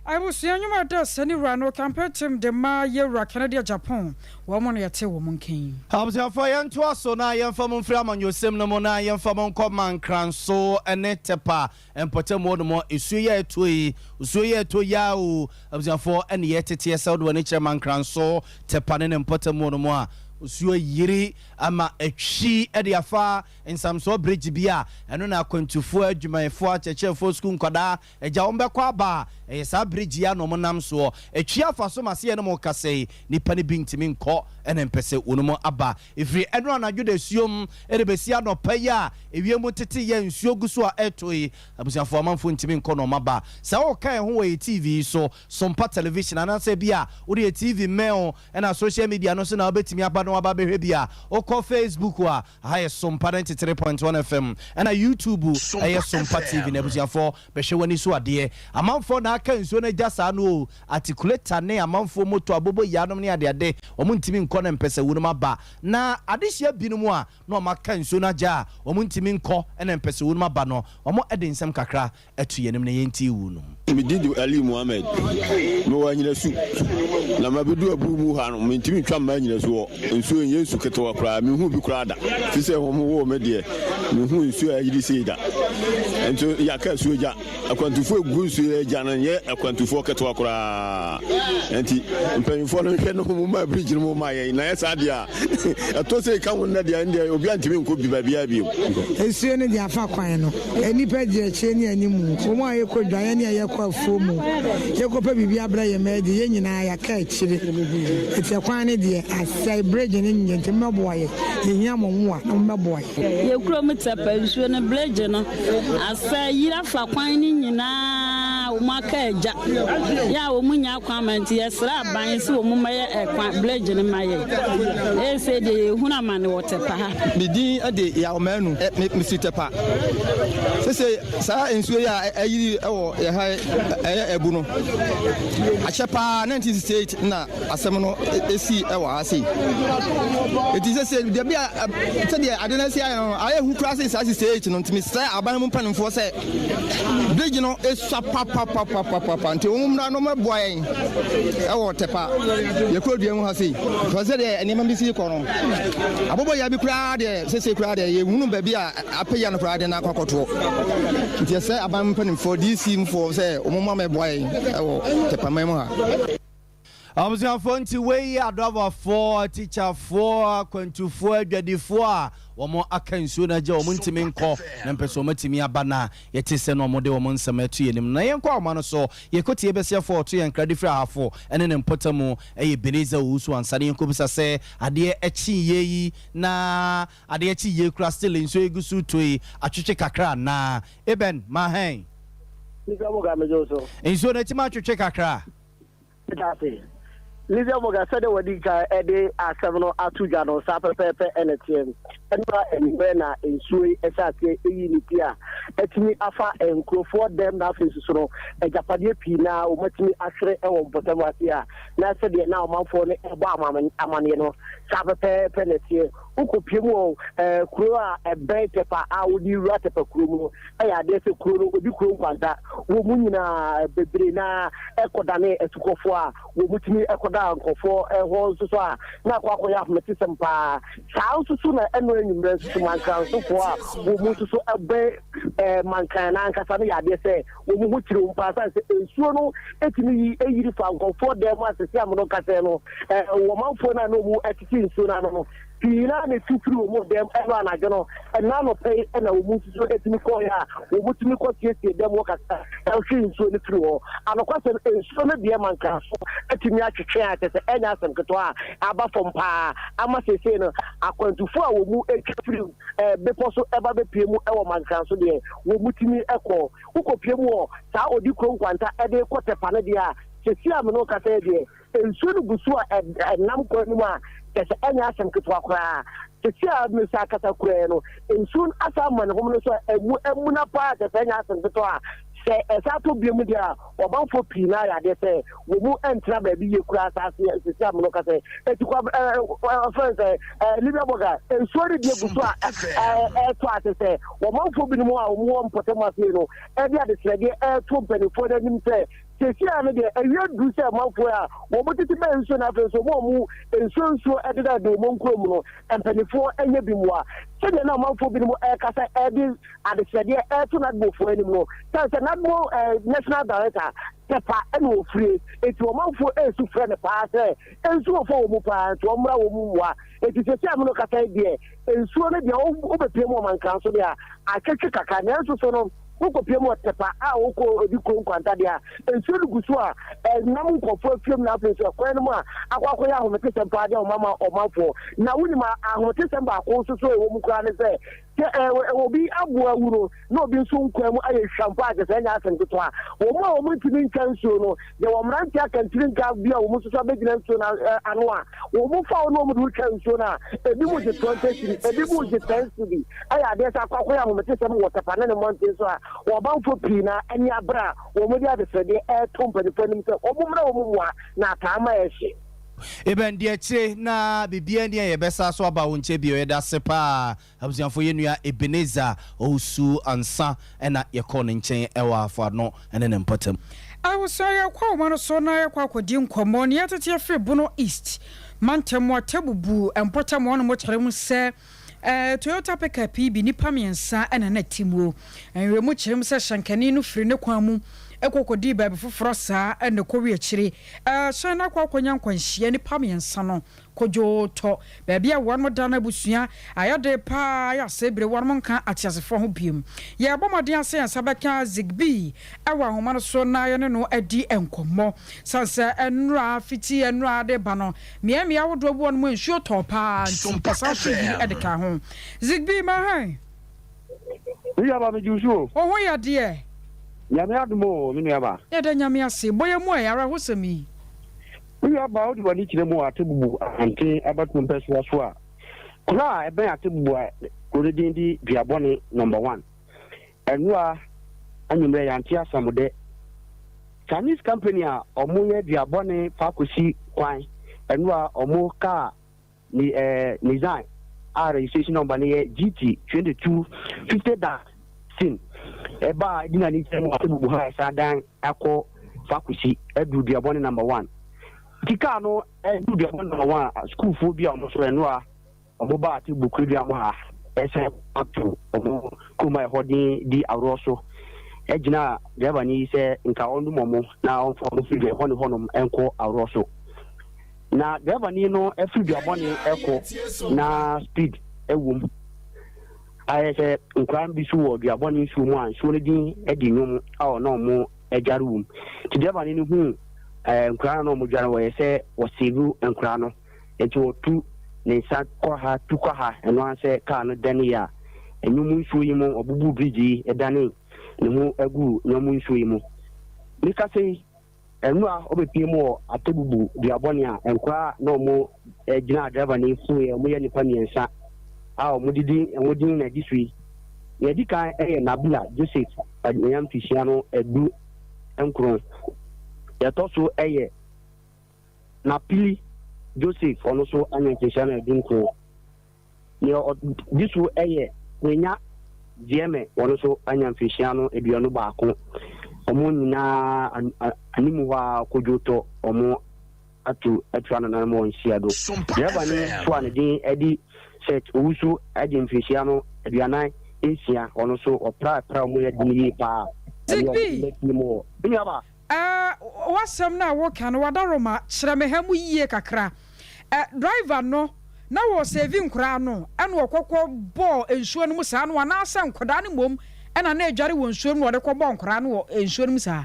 Abusua nnwom a ɛda sɛ ne wura no campaign team de ma Yewura Kennedy Agyapong, wɔn na yɛte wɔn nka yi. Abusuafoɔ yɛntoa so na yɛmfa mo mfiri amanyɔsɛm no mu na yɛmfa mo nkɔ Mankranso ne Tepa mpɔtam hɔ nom. Nsuo yi a ɛtɔ yi, nsuo yi a ɛtɔ yi ara o, abusuafoɔ ɛne yɛteteɛ sɛ wode w'ani kyerɛ Mankranso, Tepa ne ne mpɔtam hɔ nom a, Osuo ayiri ama atwi de afa nsamsoɔ bridge bi a ɛno na akwantufoɔ, adwumayɛfoɔ, akyerɛkyerɛfoɔ, sukuu nkwadaa agya wɔn bɛkɔ aba a, ɛyɛ saa bridge yi ara na wɔn nam soɔ. Atwi afa so ma sɛ yɛne mo rekasa yi, nnipa no bi ntumi nkɔ na mpɛ sɛ wɔn aba. Ɛfiri ɛno anadwo dasuom de bɛsi anɔpa yi a ewiem tete yɛ nsuo gu so a ɛretɔ yi, abusuafoɔ amanfoɔ ntumi nkɔ na wɔn aba. Sɛ woreka yɛn ho wɔ yɛn TV yi so, Sompa Television, anaasɛ bi a wode yɛ TV mmɛn o, ɛna social media no so na wobɛtumi aba na waba abɛhwɛ bi a, wokɔ Facebook a, aha yɛ Sompa 93.1 FM, ɛna YouTube ɛyɛ Sompa TV, na abusuafoɔ bɛhwɛ w'ani so adeɛ. Amanfoɔ na aka nsuo no agya saa no o, articulator ne amanfoɔ moto abobo yaanom ne adeade, wɔn ntumi nkɔ na mpɛsɛ wunom aba. Na adehyeɛ binom a na wɔn aka nsuo no agya a wɔn ntumi nkɔ na mpɛsɛ wunom aba no, wɔn de nsɛm kakra to yɛn anim na yɛntie wu no. Me din de Aliyu Mohammed. Mewɔ Anyinasu. Na mabedu abuw mu ha no, mintumi ntwa mma Anyinasu hɔ. Nsuo nyɛ nsu ketewa koraa, minhuu bi koraa da. Fi sɛ wɔn woo me deɛ, minhuu nsuo a ayiri sei da. Nso yɛaka asuo gya. Akwantufoɔ egu nsuo yi agya no nyɛ akwantufoɔ ketewa koraa. Nti mpanyinfoɔ no nhwɛ no mo ma bridge no mo ma yɛn. Na yɛ saa deɛ a, ɛtɔ sɛ ɛka ho nnɛ deɛ ɛndeɛ obiara ntumi nkɔ bi baabiara bio. Nsuo no deɛ afa kwan no. Nnipa di akyire ne anim, wɔn a yɛkɔ dwaeɛ ne a yɛkɔ afuo mu, yɛkɔpɛ biribi abrɛ yɛn mma adi, yɛn nyinaa yɛaka akyire. Enti ɛkwan no deɛ, asɛe, bridge no nyɛ, nti mommɛboa yɛn. Yɛhia mo mmoa na mommɛboa yɛn. Yɛn kurom Tɛpɛ nsuo no, bridge no asɛe, yiri afa kwan no nyinaa, wɔn aka agya, yɛ a wɔn nnya kwan ma nti yɛsrɛ aban sɛ wɔn mmɛyɛ ɛkwan, bridge no ma yɛn. Ɛsei deɛ yɛhunu amane wɔ Tɛpɛ ha. Me din de Yaw Manu, me mefiri Tɛpa. Sese saa nsuo yi a ayiri wɔ yɛ ha ɛyɛ abu no, akyɛ paa 1968 na asɛm no esi wɔ ha sei. Eti sese dabi a sɛdeɛ ade no asi ayɛ no ayɛ hu koraa sen saa 68 no, nti mesrɛ aban mu mpanimfoɔ sɛ Bridge no esua papapapapapa nti wɔn mmra na wɔn mɛboa yɛn ɛwɔ Tɛpa yɛ kuro dua mu ha sei. Fɔ sɛ deɛ nneɛma bi si kɔ no abobɔ ya bi koraa deɛ sese koraa deɛ yɛhunu baabi a apagya no koraa deɛ na akɔ akɔtoɔ. Nti ɛsɛ aban mpanimfoɔ DC mfoɔ sɛ wɔn mmra mɛboa yɛn ɛwɔ Tɛpa man mu ha. Abusuafoɔ nti wei yɛ adrɔbafoɔ, atikyafoɔ, akwantufoɔ, adwadifoɔ a wɔn aka nsuo no agya wɔn ntumi nkɔ na mpɛ sɛ wɔn atumi aba na yɛte sɛ na wɔn de wɔn nsɛm ɛto yɛn anim no. Na yɛnkɔ ahoma no so, yɛkɔ tie bɛsiafoɔ a ɔto yɛn nkra de firi Ahafo ɛne ne mpɔtamu ɛyɛ Ebenezer Owusu ansa na yɛnkɔ bisa sɛ adeɛ ɛkye yie yi na adeɛ kye yie koraa still nsuo yi gu so retɔ yi atwetwe kakra anaa? Eben, Mahɛn. Mr. Morgan, megye wo so. Nsuo no atumi atwetwe kakra? Meda ase. Lizzie Morgan, sɛdeɛ wɔadi kan de asɛm no ato dwa no, saa pɛpɛɛpɛ na ɛteɛ. Ɛnora anwummerɛ na nsuo yi hyɛ aseɛ yi ne ti a atumi afa nkurofoɔ dɛm na afei nso so no agyapadeɛ pii na wɔatumi ahwere wɔ mpɔtam ase a na sɛdeɛ na ɔmanfoɔ no ɛbɔ amaneɛ no saa pɛpɛɛpɛ na ɛteɛ. Wokɔpie mu wɔ kuro a ɛbɛn Tɛpa a wode wura Tɛpa kuro mu no, ɛyɛ adeɛ sɛ kuro no obi kuro nkwanta wɔ mu nyinaa bebree na ɛkɔdane atukɔfoɔ a wɔn tumi ɛkɔda nkurɔfoɔ ɛhɔ nso so a na akɔ akɔyɛ ahometesɛm paa. Saa nso so na ɛno anwummerɛ nso so mankransofoɔ a wɔn nso so ɛbɛn ɛɛ mankran no ankasa no yɛ adeɛ sɛ wɔn ho kyerɛ wɔn paa sane sɛ nsuo no ɛtumi yi ɛyiri fa nkurɔfoɔ dan mu asese amono kasɛɛ no ɛɛ wɔn manfoɔ no a na wɔn ɛtete nsuo no ano no Pii no ara na etu firi wɔn dɛm ɛno anadwo no. Ɛnnɛ anɔpa yi na wɔn nso so tumi kɔeɛ a wɔtumi kɔsiesie dɛm hɔ kakra hwee nsuo no firi hɔ. Anokwasɛm, nsuo no deɛ mankraso atumi atwetwe a kyerɛ sɛ ɛnyɛ asɛm ketewa a aba fam pa ara ama seesei no akwantufoɔ a wɔtwa firi bepɔ so ba bɛpue mu wɔ Mankranso deɛ wɔtumi kɔ. Wokɔpue mu wɔ saa Odikuro Nkwanta de rekɔ Tɛpa no deɛ a, seesei a me ne wo kasa yi deɛ, Nsuo no gu so a ɛnam kwan no mu a, kyerɛ sɛ ɛnyɛ asɛm ketewa koraa. Seesei a mesan kasa koraa no, nsuo no asan ama ne home no so a ɛmu amuna paa, kyerɛ sɛ ɛnyɛ asɛm ketewa a sɛ ɛsan tɔ bio mu deɛ a, ɔmanfoɔ pii no ayɛ adeɛ sɛ wɔn mu ntena baabi yie koraa saa ase seesei a me no kasa yi. Eti kwa ɛɛ fɛn sɛ ɛɛ Libya bɔga nsuo no deɛ gu so a ɛɛtɔ ase sɛ ɔmanfoɔ binom a wɔn wɔ mpɔtam ase no ɛde adesrɛdeɛ ɛɛto mpanimfoɔ no anim sɛ. Seesei ara no deɛ, awia duru sɛ ɔmanfoɔ a wɔtete bɛn nsuo na afei nso wɔn a wɔn nsuo nsuo dedadeda wɔn nkuro mu no, mpanimfoɔ nyɛ bi mmoa. Sɛdeɛ na ɔmanfoɔ binom rekasa de adesrɛdeɛ reto NADMOfoɔ anim no, sane sɛ NADMO National Director Tɛpa na ɔfire, enti ɔmanfoɔ resu frɛ no paa sɛ nsuo fɔ wɔn mu paa, nti ɔmmra wɔn mmoa. Enti seesei a me ne wo kasa yi deɛ, nsuo no deɛ wobɛpue mu ɔmankra nso deɛ a, atwetwe kakra, nanso so no, Wokɔpue mu wɔ Tepa a wokɔ di kuro nkwanta deɛ a, nsuo no gu so a ɛnam nkurɔfoɔ afie mu na afei nso ɛkwan no mu a akɔ akɔyɛ ahometesɛm paa de ama ɔmanfoɔ. Na wonim ahometesɛm baako nso so a ɛwɔ mu koraa ne sɛ, sɛ obi aboa awu no na obi nso nkwa mu ayɛ hwam paa kyɛ sɛ ɛnyɛ asɛm ketewa. Wɔn a wɔntumi ntwa nsuo no, yɛwɔ mmeranteɛ akantirinka bi a wɔn nso so abɛgyina nsuo no ano a wɔfa wo na wɔde wo twa nsuo no a, ebi mu gye 20 cedi, ebi mu gye 10 cedi. Ɛyɛ adeɛ sɛ akɔ akɔyɛ ahometesɛm wɔ Tɛpa ne ne mmɔnten so a wɔn pii no ara ani abere a wɔde adesrɛdeɛ reto mpanimfoɔ anim sɛ wɔmmra wɔn mmoa na ataa ama ɛhye. Eben di akyire na biribiara ni a yɛbɛsa so aba wo nkyɛn bio. Yɛda ase paa abusuafoɔ yɛn nua Ebenezer Owusu Ansah na yɛkɔɔ ne nkyɛn wɔ Afoano ne ne mpɔtam. Abusua yɛkɔ ahoma no so na yɛkɔ akɔdi nkɔmmɔ. Nea yɛtete afiri Bono East mantam Atebubu mpɔtam hɔnom kyerɛ mu sɛ Toyota pickup yi bi nnipa mmiɛnsa na na ɛte mu. Nhwehwɛmu kyerɛ mu sɛ hyɛnkani no firi ne kwan mu kɔ kɔdii baabi foforɔ saa na ɛkɔwie akyire. Hyɛn no akɔ akɔnya nkwanhyia nnipa mmiɛnsa no kodwoo tɔ baabi a wɔn da no abusua ayɛ de paa ayɛ asɛebire wɔn nka ateasefoɔ ho biom. Yɛrebɔ mmɔden asɛ yɛn nsa bɛka Zigbee wɔ ahoma no so na yɛne no adi nkɔmmɔ. Sane sɛ nnora fiti nnora de ba no Mmeammea ahodoɔ bi wɔ nom a nsuo tɔɔ paa nti ɛsan so yiri de kaa ho. Zigbee Mahan. Me nuaba megye wo so o. Wo ho yɛ deɛ? Nyame adom o me nuaba. Yɛda Nyame ase. Bɔ yɛn mu ɛ, awerɛhosɛm yi. Me nuaba wode w'ani kyerɛ mu wɔ Atebubu Ahanten abatoɔ mpɛsoa so a, kuro a ɛbɛn Atebubu a kuro no din de Duabɔne number one. Ɛnoa anwummerɛ yɛante asɛm dɛ. Chinese company a ɔmo yɛ duabɔne fa kɔsi kwan ɛnoa ɔmo car ni ɛɛ Nissan a registration number no yɛ GT 22 50 dash sin ɛbaa ɛdi na ne nkyɛn mu a bubu ha ɛsan dan akɔ fa kɔsi ɛduru duabɔne number one nti car no ɛduru duabɔne number one a sukuufoɔ bi a ɔmo so ɛnoa Wɔbaa Atebu kurodua mu ha sɛ wɔato wɔn kurom a ɛhɔ din di aworɔ so gyinaa driver ni sɛ nka ɔnnom wɔn na ɔmfa wɔn mfiri dua ɛhɔ ne hɔnom nkɔ aworɔ so. Na driver ni no firi duabɔne kɔ na speed wom. Ayɛ sɛ nkwadaa bi so wɔ duabɔne nsuo mu a nsuo no din di nnwom a ɔne wɔn adware wom. Nti driver ni no huu eh, nkwadaa no na wɔn dware wɔyɛ sɛ wɔsave nkwadaa no. Enti ɔtu ne nsa kɔ ha, tu kɔ ha, ɛno ara sɛ kaa no daneeɛ a, nnwom nsuo yi mu, ɔbubuu bridge yi danee ne ho guu nnwom nsuo yi mu. Mekasa yi, nnora ɔbɛpue mu wɔ Atebubu duabɔne a nkwadaa a na wɔgyina driver no fuiɛ, wɔyɛ nnipa mmiɛnsa a wɔdidi wɔn din na ɛdi so yi. Nea ɛdi kan yɛ Nabila Joseph, wanya mfehyia no 19. Deɛ ɛtɔ so yɛ Na Pili Joseph, ɔno nso anya mfirihyia no 19. Nea ɔdi so yɛ Kwenya Zieme, ɔno nso anya mfirihyia no 21. Wɔn nyinaa anim hɔ ara kodwo tɔ wɔn atu atua nananom wɔn nhyia do. Driver no so a ne din de Seth Owusu adi mfirihyia no 46, ɔno nso ɔpra pra wɔn yɛ den yie paa. Ɛne wɔn Zigby. bɛpie mu wɔ. Me nuabaa. Eh, w'asɛm no a woka no w'adaroma kyerɛ me ha mu yie kakra. Eh, driver no na wɔ save nkoraa no ɛna ɔkɔkɔ bɔɔ nsuo no mu saa no anaasɛ nkɔdaa no mmom ɛna na ɛdware wɔ nsuo no mu na ɔde kɔ bɔɔ nkoraa no wɔ nsuo no mu saa?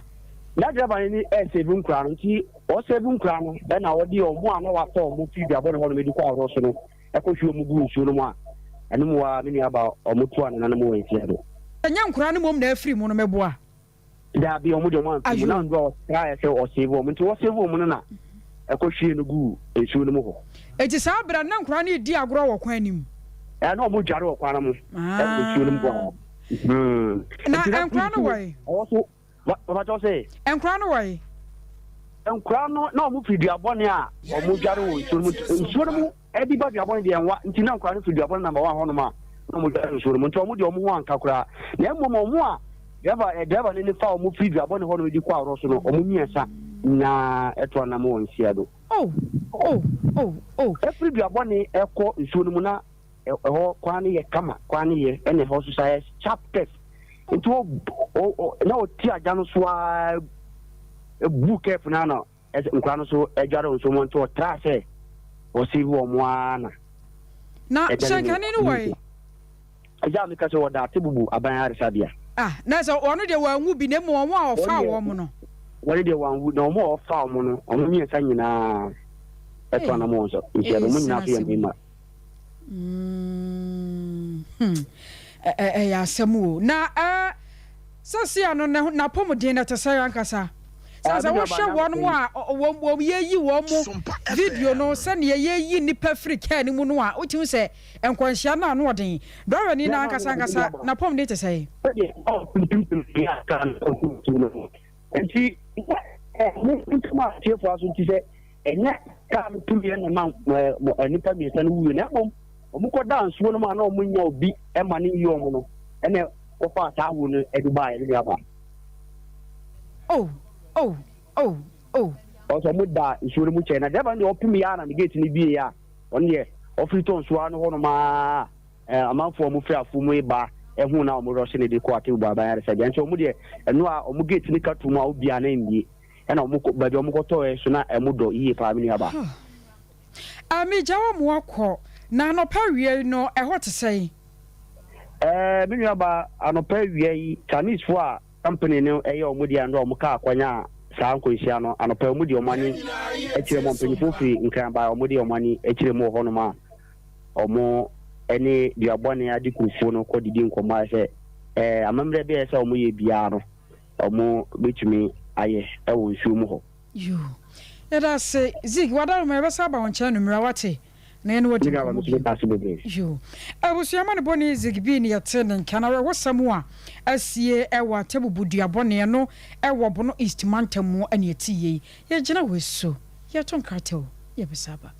Na driver no ni ɛsave nkoraa no nti ɔsave nkoraa no ɛna ɔde ɔmo a na watɔ ɔmo firi duabɔ no hɔ nom de kɔ ahorow so no ɛkɔ hwie ɔmo guu nsuo no mu a ɛno mu waa me nua ba ɔmo toa nananom wɔ nsia do. Ɛnyɛ nkoraa no mmom na afiri mu no mɛboa. Daabi, wɔn deɛ wɔn amfi mu. Na ndɔ ɔtraeɛ sɛ ɔsave wɔn, nti ɔsave wɔn no na ɛkɔ hwie no guu nsuo no mu hɔ. Enti saa berɛ no na nkwadaa no redi agorɔ wɔ kwan no mu? Ɛɛ, na wɔn dware wɔ kwan no mu, ɛwɔ nsuo no mu hɔ. Na nkwadaa no wɔ he? Ɛwɔ so, papa kyɛw sɛ. Nkwadaa no wɔ he? Nkwadaa no, na wɔn firi dua bɔne a wɔn dware wɔ nsuo no mu, nsuo no mu ɛde ba dua bɔne deɛ nwa, nti na nkwadaa no firi dua bɔne number one hɔnom a na wɔn dware nsuo no mu, nti wɔn deɛ wɔn ho anka koraa, na mmom wɔn a. Driver eh, driver no ne fa wɔn firi duabɔne hɔ no de kɔ aworɔ so no, wɔn mmiɛnsa nyinaa ɛto anam wɔ nsia do. Oh, oh, oh, oh. Ɛfiri duabɔne ɛkɔ nsuo no mu na ɛhɔ kwan no yɛ kama, kwan no yɛ ɛna ɛhɔ so sa yɛ sharp curve. Nti o, o, o, na ɔti agya no so ara bu curve no na nkwadaa no so adware nsuo mu nti ɔtra sɛ ɔsave wɔn ara na. Na hyɛnkani no wɔ he? Agya a meka sɛ wɔda Atebubu aban ayaresabea. Ah, na sɛ ɔno deɛ wanwu bi na mmom wɔn a ɔfaa wɔn no. Wɔn deɛ wanwu, na wɔn a ɔfaa wɔn no, wɔn mmiɛnsa nyinaa ɛto anam wɔn so. Nti ɛno wɔn nyinaa so yɛ mmarima. Mm, hmm. Ɛyɛ asɛm o. Na ɛɛ sɛsia no n'apɔmuden no ɛte sɛ ankasa. Sɛ sɛ wohwɛ wɔn mu a wɔn wɔn yɛyi wɔn mu video no sɛnea yɛyi nnipa firi kaa no mu no a wotumi sɛ Nkwanhyia no ano ɔden. Dɔwɛni no ankasa ankasa n'apɔmuden te sɛn? Sɛdeɛ ɔrepimpim ne aka no ɔretu no ho. Nti mo ntam a atiefoɔ aso nti sɛ ɛnyɛ kaa no tumiɛ na ma nnipa mmiɛnsa no wuiɛ na mmom wɔn kɔdaa nsuo no mu a na wɔn nnya obi ma no nyi wɔn no ɛna kɔfaa saa wuo no de baeɛ ne nuabaa. Oh oh oh oh. Ɔsɛ wɔn da nsuo no mu kyɛ na driver no deɛ ɔpem yɛ a na ne gate no bie a. Ɔno deɛ, ɔfiri tɔ nsuo ano hɔnom ara a, amanfoɔ a wɔfiri afuo mu reba hu no a, wɔrɔhye no de kɔ Atebubu Aban Ayaresabea. Nti wɔn deɛ, ɛno a wɔn gate no ka to mu a, obiara na mmue. Ɛna wɔn kɔ, baabi a wɔkɔtɔeɛ nso na ɛmo dɔ yie paa, me nuabaa. Ah, megya wɔn akɔ. Na anɔpa awia yi no, ɛhɔ te sɛn? Eh, me nuabaa, anɔpa awia yi, Chinese foɔ a Company no yɛ wɔn dea no wɔn kaa kwan a saa nkwanhyia no anɔpa yi wɔn de wɔn ani kyerɛ mu mpanyinfoɔ firi Nkran baeɛ wɔn de wɔn ani kyerɛ mu wɔ hɔnom a wɔn ne duabɔne adekurufoɔ no kɔ didi nkɔmmɔ ayɛ sɛ ɛɛ amammerɛ bi a ɛsɛ wɔn yɛ biara no wɔn bɛtumi ayɛ wɔ nsuo mu hɔ. Yoo. Yɛda ase Zeke, w'adaworoma yɛbɛsan aba wo nkyɛn anwummerɛ wate? na yɛne wo adi nkɔmmɔ bio. Yoo. Abusua amanebɔne Zigby ne yɛte ne nka no awerɛhosɛm a asie wɔ Atebubu duabɔne no wɔ Bono East mantam mu ne ɛte yei. Yɛgyina wei so yɛto nkrataa o, yɛbɛsa aba.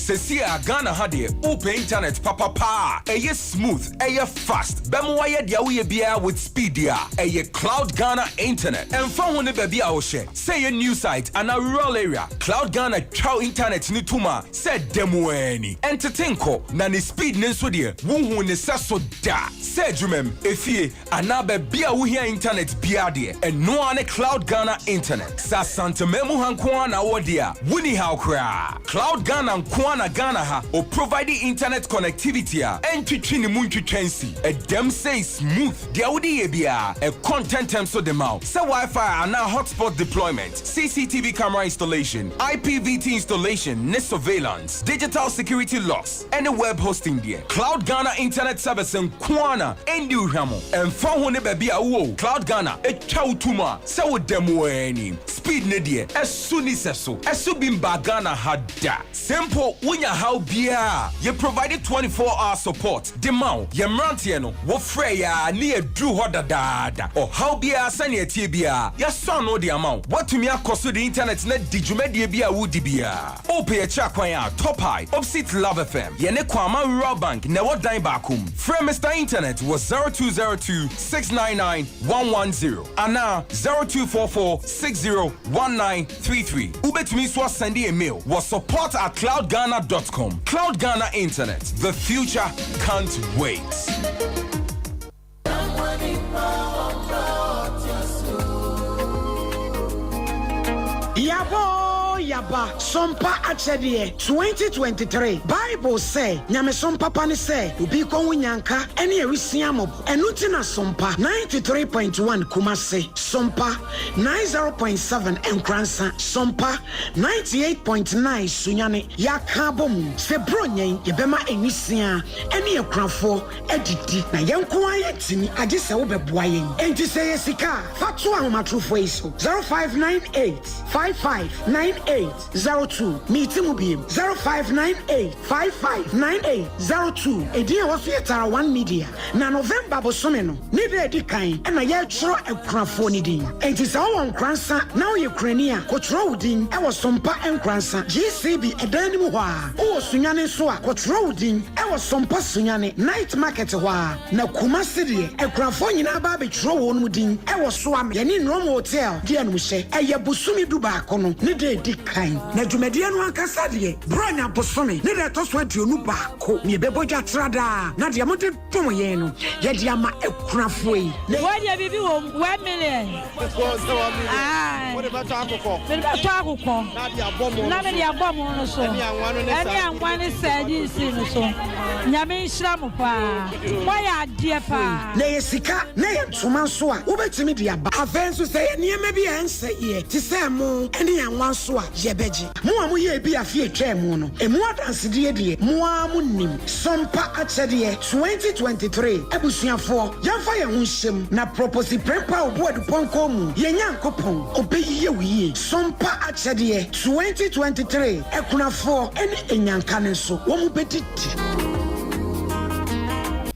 Sesie a Ghana ha deɛ wopɛ internet papa paa a ɛyɛ smooth, ɛyɛ fast, bɛma wayɛ deɛ woyɛ biara with speed deɛ a, ɛyɛ Cloud Ghana Internet. Ɛmfa ho ne baabi a wohyɛ, Sɛ ɛyɛ new site anaa rural area, Cloud Ghana twa wo internet no tom a sɛ da mu ara ni. Ɛntete nkɔ, na ne speed no nso deɛ, wonhuu ne sɛso da. Sɛ adwumam, efie, anaa baabi a wohia internet biara deɛ, ɛno ara ne Cloud Ghana Internet. Sɛ Asanteman mu ha nko ara na wowɔ deɛ a, wonni haw koraa. Cloud Ghana nko ara na Ghana ha ɔprovide internet connectivity a ɛntwetwe ne mu ntwitwa nsi. Ɛdam sei smooth. Deɛ wode yɛ biara, ɛkɔ ntɛmntɛm so de ma wo, sɛ Wi-Fi anaa hotspot deployment, CCTV camera installation, IPVT installation ne surveillance, digital security locks, ne web hosting deɛ, Cloud Ghana Internet Service nko ara na ɛndi wo hwammɔ. Ɛmfa ho ne baabi a wowɔ o, Cloud Ghana twa wo to mu a sɛ woda mu ara ni. Speed no deɛ, ɛso nni sɛso. Ɛso bi mbaa Ghana ha da. Sɛ mpo wonya haw biara a, yɛ provide 24 hour support de ma wo. Yɛn mmeranteɛ no, wo frɛ yɛ a ne yɛaduru hɔ dadaada. Ɔhaw biara sɛnea ɛteɛ biara, yɛasɔ ano de ama wo. Woatumi akɔ so de internet no adi dwumadie biara a woredi biara. Wopɛ yɛn akyiri akwan a, Top High, opposite Love FM. Yɛne Kwama Rural Bank na ɛwɔ dan baako mu. Frɛ Mister Internet wɔ 0202 699 110 anaa 0244 60 1933. Wobɛtumi nso asɛnde yɛn mail wɔ support at cloudghana dot com. Cloud Ghana Internet, the future can't wait. Yaba oo yaba, Sompa akyɛdeɛ 2023 Bible sɛ, Nyamesom papa ne sɛ obi kɔ ho nyanka ne awisia mmɔbɔ. Ɛno nti na Sompa 93.1 Kumasi, Sompa 90.7 Nkoransa, Sompa 98.9 Sunyani yɛaka abɔ mu sɛ Buronya yi yɛbɛma nwisiaa ne akunafoɔ adidi na yɛn nko ara yɛntumi agye sɛ wobɛboa yɛn. Enti sɛ ɛyɛ sika a, fa to ahomatorofoɔ yi so, 0598 55 98. 98 02. Meeti mu biem, 0598 55 98 02. Edin a ɛwɔ so yɛ Tara One Media. Na November bosome no ne da a ɛdi kan na yɛretwerɛ akunafoɔ no din. Enti sɛ wowɔ Nkoransa na woyɛ kunani a, kɔtwerɛ wo din wɔ Sompa Nkoransa, GCB ɛdan no mu hɔ ara. Wowɔ Sunyani nso a, kɔtwerɛ wo din wɔ Sompa Sunyani, Night Market hɔ ara. Na Kumasi deɛ, akunafoɔ nyinaa ba abɛtwerɛ wɔn din wɔ Soame, yɛne Nrom Hotel di animhyɛ. Ɛyɛ bosome dubaako no ne da a ɛdi kan. Na dwumadie no ankasa deɛ, Buronya bosome ne da a ɛtɔ so 21 na yɛbɛbɔ dwa tra daa, na deɛ mode dom yɛn no, yɛde ama akunafoɔ yi. Na. Wei deɛ biribi wɔ mu, 1 million. Aye. Wode bɛtɔ akokɔ. Mede bɛtɔ akokɔ. Na de abɔ mo Na mede abɔ mo no so. Ɛne anwa no ne Ɛne anwa ne sardines no so. Nyame nhyira mo paa. Moayɛ adeɛ paa. Na ɛyɛ sika na ɛyɛ ntoma nso a, wobɛtumi de aba. Afei nso sɛ ɛyɛ nneɛma bi a ɛnsɛeɛ te sɛ ɛmo ne anwa nso a, yɛbɛgye. Mo a moyɛɛ bi afe a ɛtwaa mu no, ɛmu adansedie deɛ, mo ara monim. Sompa Akyɛdeɛ 2023 Abusuafoɔ, yɛmfa yɛn ho nhyɛ mu na Proposi Prempah Obuadu Pɔnkɔ mu, yɛn Nyankopɔn, ɔbɛyɛ wo yie. Sompa Akyɛdeɛ 2023 Akunafoɔ ne Anyanka no nso, wɔn bɛdidi.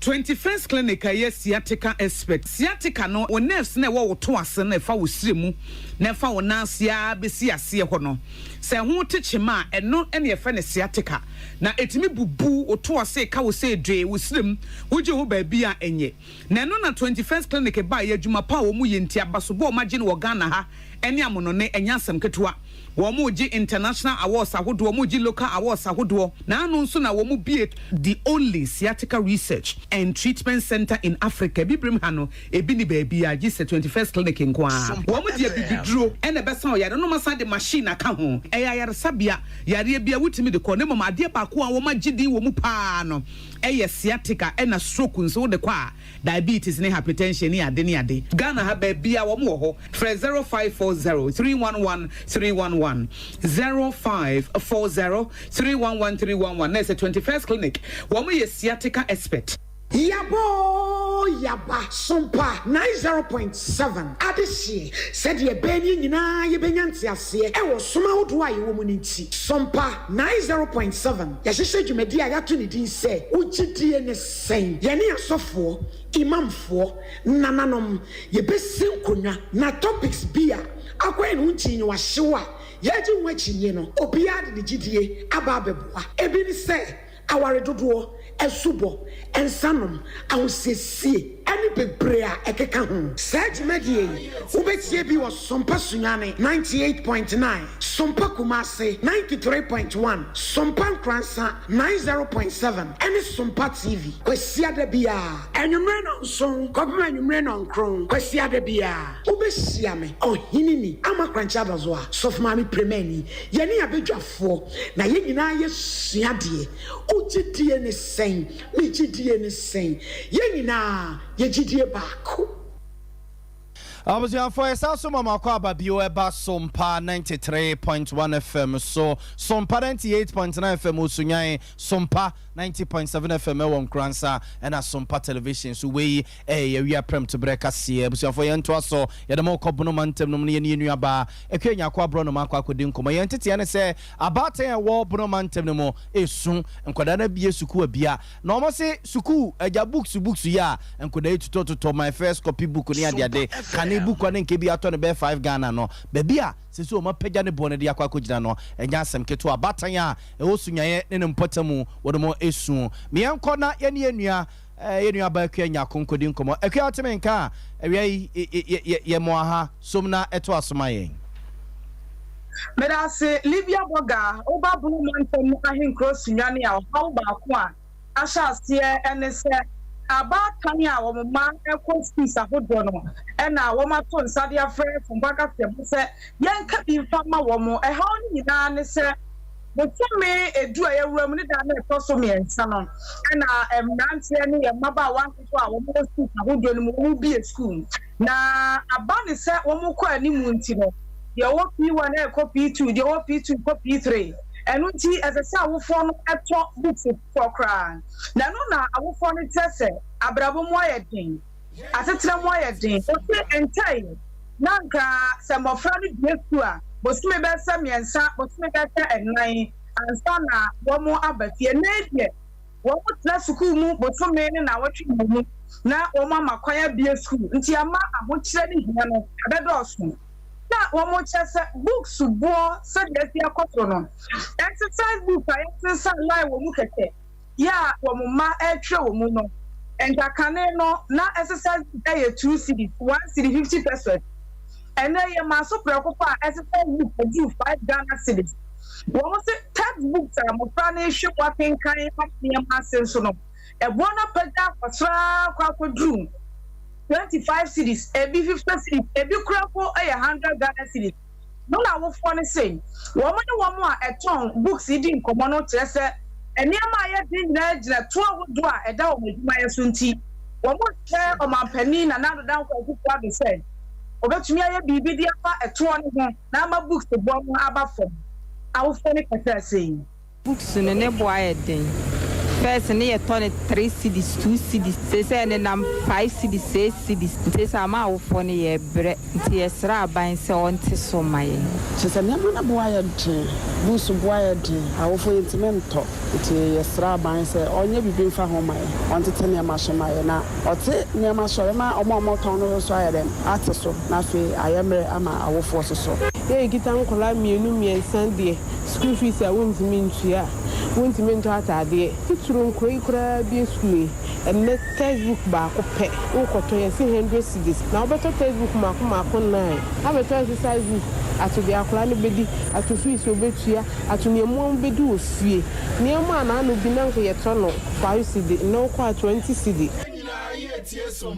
21st Clinic a ɛyɛ sciatica expert. Sciatica no, wo nerves no a ɛwɔ wo to ase no a ɛfa wo srɛ mu na ɛfa wo nan ase ara bɛsi aseɛ hɔ no, sɛ ɛho te kyema a, ɛno na yɛfrɛ no sciatica. Na ɛtumi bubu wo to ase, ka wo sɛ dwee, wo srɛ mu, wogye ho baabi a ɛnyɛ. Na ɛno na 21st Clinic baeɛ, adwuma pa a wɔyɛ nti, abasobɔ a wɔagye no wɔ Ghana ha ne amonɔne, ɛnyɛ asɛm ketewa. Wɔregye international awards ahodoɔ, wɔregye local awards ahodoɔ. Na ano nso na wɔbue the only sciatica research and treatment centre in Africa. Abibirem ha no, ebi nni baabiara gye sɛ 21st Clinic nko ara. Wɔde abibiduro na ɛbɛsa wo yare na wɔasan de machine aka ho. Ɛyɛ ayaresabea, yareɛ biara wotumi de kɔ. Na mmom adeɛ baako a wɔagye din wɔ mu pa ara no yɛ sciatica ɛna stroke nso wode kɔ a, diabetes ne hypertension ne ade ne ade. Ghana ha baabiara wɔn wɔ hɔ. Frɛ 0540 311 311, 0540 311 311 na ɛsɛ 21st Clinic. Wɔn yɛ sciatica expert. Yaba oo yaba, Sompa 90.7 adehyeɛ, sɛdeɛ ɛbɛyɛ ne yɛn nyinaa yɛbɛnya nteaseɛ wɔ som ahodoɔ a yɛwɔ mu no nti, Sompa 90.7 yɛahyehyɛ dwumadie a yɛato ne din sɛ Wo Gyedie Ne Sɛn? Yɛne asɔfoɔ, imamfoɔ, nananom, yɛbɛsi nkonnwa na topics bi a akɔyɛ ne ho nkyinyiwahyew a yɛregye ho akyinnye no, obiara de ne gyidie aba abɛboa. Ebi ne sɛ, aware dodoɔ, asubɔ, nsanom, ahosiesie, ne bebree a ɛkeka ho. Saa dwumadie yi, wobɛtie bi wɔ Sompa Sunyani 98.9, Sompa Kumasi 93.1, Sompa Nkoransa 90.7 ne Sompa TV, Kwasiada biara, anwummere nnɔnson kɔpem anwummere nnɔnkron, Kwasiada biara. Wobɛhyia me, Ɔheneni Ama Korankye Adazoa, Sɔfo Maame Premani, yɛne abadwafoɔ, na yɛn nyinaa yɛsua adeɛ. Wo gyedie ne sɛn? Me gyedie ne sɛn? Yɛn nyinaa yɛ gyedie baako. Abusuafoɔ yɛsan so ma mo akɔ aba bio ɛba Sompa 93.1 FM so, Sompa 98.9 FM wɔ Sunyani, Sompa 90.7 FM ɛwɔ Nkoransa ɛna Sompa Television so. Wei ɛyɛ Yɛawia Prɛmtoberɛ kaseɛ. Abusuafoɔ yɛntoa so, yɛde mo rekɔ Bono mantam no mu na yɛne yɛn nuabaa Akua Nyarko Aborɔnoma akɔ akɔdi nkɔmmɔ. Yɛn nteteɛ ne sɛ abaatan a ɛwɔ Bono mantam no mu ɛresu, nkwadaa no abue sukuu abia Na wɔn se sukuu agya books books yi a nkwadaa yi totɔ totɔ my first copy book ne adeade kane book a ne nka bi atɔ no bɛyɛ 5 Ghana no baabi a sese wɔn apagya ne boɔ no de akɔ akɔgyina no ɛnyɛ asɛm ketewa. Abaatan a ɛwɔ Sunyaeɛ ne ne mpɔtamu wɔn mo esu meɛnkɔ na yɛne yɛn nua yɛn nua ba Akua Nyako nkɔdi nkɔmmɔ. Akua wote me nka a awia yi yɛ mo aha som na ɛto aso ma yɛn. Medase Livia Boga, woba Bono mantam mu ahenkuro Sunyani a ɔhaw baako a ahyɛ aseɛ ne sɛ abaatan a wɔn mma kɔ schools ahodoɔ no na wɔn ato nsa de afrɛ Sompa Kaseɛbɔ sɛ yɛnka bi mfa ma wɔn. Ɛhaw no nyinaa ne sɛ bosome edu a yɛwura mu ne da no ɛtɔ so 3 no ɛna mmeranteɛ ne yɛn mmabaawa nketewa a wɔn wɔ schools ahodoɔ no mu wɔn bie school na aba ne sɛ wɔn kɔ anim nti no deɛ ɔwɔ P1 ɛrekɔ P2, deɛ ɔwɔ P2 kɔ P3. Ɛno nti ɛsɛ sɛ awofoɔ no tɔ books foforɔ koraa. Na ɛno na awofoɔ no kyerɛ sɛ abrabɔ mu ayɛ den, asetena mu ayɛ den. Wɔse ɛnkyɛe na anka sɛ mmɔfra no bue sukuu a, bosome bɛyɛ sɛ mmiɛnsa, bosome bɛyɛ sɛ nnan ansa na wɔaba fie. Ɛnnɛ yi deɛ, wɔtena sukuu mu bosome ne nnawɔtwe mmienu na wɔama kwan abue sukuu nti ama ahokyerɛ ne hia no abɛdɔɔso. Na wɔkyerɛ sɛ books boɔ sɛdeɛ asi akɔ soro no, exercise book a yɛasensan line wɔ mu kɛkɛ yɛ a wɔn mma retwerɛ wɔ mu no, nka kane no na exercise book yɛ two cedis, one cedi fifty pesewas. Ɛnnɛ yɛmaa so prɛko pɛ a exercise book aduru five Ghana cedis. Wɔn se textbooks a mmɔfra no rehwɛ mu akenkan ate nneɛma ase nso no, ɛboɔ no apagya akɔ soro ara kɔ akɔduru 25 cedis, ebi 50 cedis, ebi koraa mpo yɛ 100 Ghana cedis. No na awofoɔ no se wɔn ne wɔn a ɛtɔn books yi di nkɔmmɔ no kyerɛ sɛ nneɛma a ɛyɛ den nyinaa gyina toɔ ahodoɔ a ɛda wɔn adwumayɛ so nti wɔresrɛ Ɔmanpanin Nana Addo Dankwa Akufo-Addo sɛ ɔbɛtumi ayɛ biribi de afa ɛtoɔ no ho na ama books boɔ no aba fam. Awofoɔ no kasaa sei. Books no ne bo ayɛ den. First no yɛtɔ no three cedis, two cedis, seesei ɛnenam five cedis, six cedis. Nti seesei ama awofoɔ no yɛrebrɛ. Nti yɛsrɛ aban sɛ ɔnte so mma yɛn. Kyerɛ sɛ nneɛma no bo ayɛ den, books bo ayɛ den, awofoɔ yɛntumi ntɔ. Nti yɛsrɛ aban sɛ ɔnyɛ biribi mfa ho mma yɛn, ɔntete nneɛma so mma yɛn. Na ɔte nneɛma so a, ɛbɛma wɔn a wɔtɔn no nso ayɛ dɛn? Ate so, na afei ayɛ mmerɛ ama awofoɔ nso so. Yɛrekita nkwadaa mmienu mmiɛnsa deɛ, School fees a wontumi ntua, wontumi ntɔ ataadeɛ, titiriw nkwadaa yi koraa bue school yi, ɛnnɛ text book baako pɛ wokɔtɔ yɛse hundred cedis, na wobɛtɔ text book mmaako mmaako nnan, abɛtɔ exercise book, ato deɛ akwadaa no bɛdi, ato fees a ɔbɛtua, ato nea mmoa bɛdi wɔ fie, nneɛma a n'ano bi na anka yɛtɔ no five cedi, nnɛ wokɔ a twenty cedi.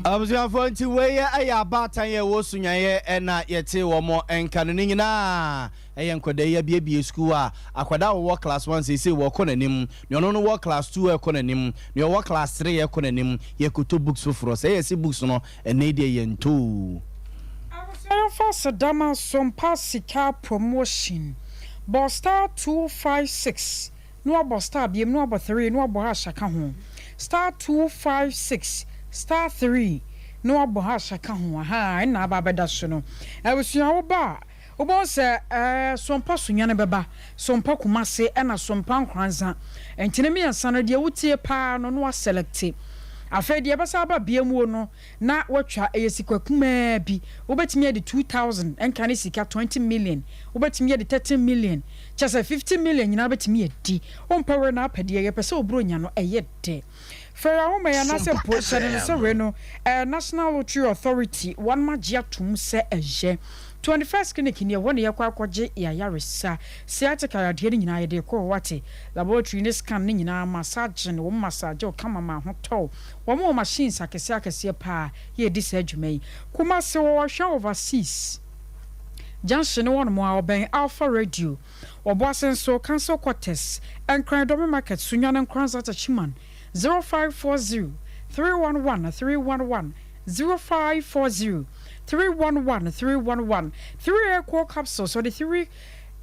Abusuafoɔ nti wei yɛ abaatan yɛ wɔ Sunyani ɛna yɛte wɔn nka no ne nyinaa. Ɛyɛ nkwadaa yi abiebie sukuu a akwadaa a ɔwɔ class one seesei wɔkɔ n'anim, nea ɔno no wɔ class two ɛkɔ n'anim, nea ɔwɔ class three ɛkɔ n'anim, yɛkɔtɔ books foforɔ. Sɛ yɛse books no ɛnnɛ yi deɛ yɛntɔ oo. Abusua yɛmfa aseda ma Sompa Sika Promotion. Bɔ star 256 na wabɔ star biom na wabɔ three na wabɔ hash aka ho. Star 256 star three na wabɔ hash aka ho. Ahaa ɛnna aba abɛda so no. Abusua wo ba a. Wobɛhu sɛ ɛɛ Sompa Sunyani bɛba, Sompa Kumase ɛna Sompa Nkoranza. Nti ne mmiɛnsa no deɛ wotie paa no na woasɛlɛkte. Afei deɛ ɛbɛsan aba biam o no na woatwa, ɛyɛ sika kumaa bi. Wobɛtumi adi 2000 ɛnka ne sika 20 million, wobɛtumi adi 13 million, kyerɛ sɛ 50 million nyinaa wobɛtumi adi. Wompɛ wei na apɛ deɛ yɛpɛ sɛ Oburonya no ɛyɛ dɛ. Fɛre ahoma yi anaasɛ mpo hyɛ no sɛ wei no ɛyɛ National Lottery Authority wɔnom agye atom sɛ ɛyɛ. 21st Clinic nie ɛhɔ na yɛkɔ akɔgye yɛn ayaresa. Sciatica yadeɛ no nyinaa yɛde rekɔ hɔ wate. Laboratory ne scan no nyinaa massage no wɔn massage wo kama ma ho tɔ wo. Wɔn wɔ machines akɛseɛ akɛseɛ paa yɛ ɛdi saa dwuma yi. Kumasi wɔwɔ Hwɛ Overseas Junction no hɔnom a ɔbɛn Alpha Radio. Obuasi nso, Council Quarters, Nkran Dome Market, Sunyani Nkoranza Techiman, 0540 311 311, 0540 311 311, 3A Coal Capsules, ɔde 3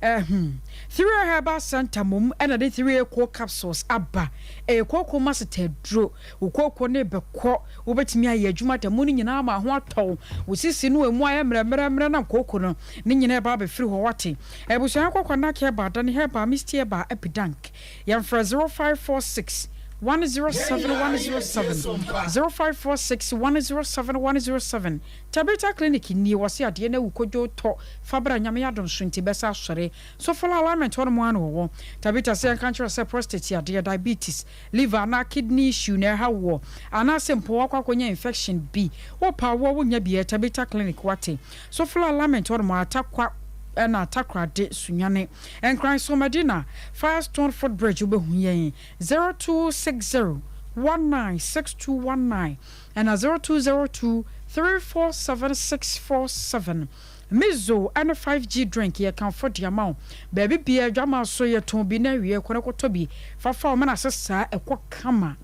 eh, hmm, 3A Herbal Center mmom ɛna de 3A Coal Capsules aba. Ɛyɛ kooko maseta aduro. Wo kooko no rebɛkɔ, wobɛtumi ayɛ adwuma da mu no nyinaa ma ho atɔ wo. Wo sisi no emu ayɛ mmerɛmmerɛmmerɛ na kooko no ne nyinaa ɛba abɛfiri hɔ, wate. Abusua yɛnkɔ Kwanak Herbal, Dani Herbal, Misty Herbal, Epidank. Yɛmfrɛ 0546 107 107, 0546 107 107. Tabitha Clinic nie, wɔse adeɛ no awu kodwoo tɔ, fa bra Nyame adom so nti bɛsa asɔre. Sofala alignment hɔ nom ara na wɔwɔ. Tabitha sɛ yɛnka nkyerɛ wo sɛ prostate yadeɛ, diabetes, liver anaa kidney issue na ɛha woɔ, anaasɛ mpo woakɔ akɔnya infection bi, wopɛ awoɔ wonnya bi ɛ, Tabitha Clinic wate. Sofla Lament hɔ nom Atakwa na Takoradi Sunyani Nkran so Madina Firestone Footbridge wobɛhu yɛn 0260 196219 ɛna 0202 347647 Mizo ne 5G drink yɛkamfo de ama wo baabi biara adwaman so yɛtɔn bi na awie kɔ na kɔtɔ bi fa fa wo mena ase saa ɛkɔ kama.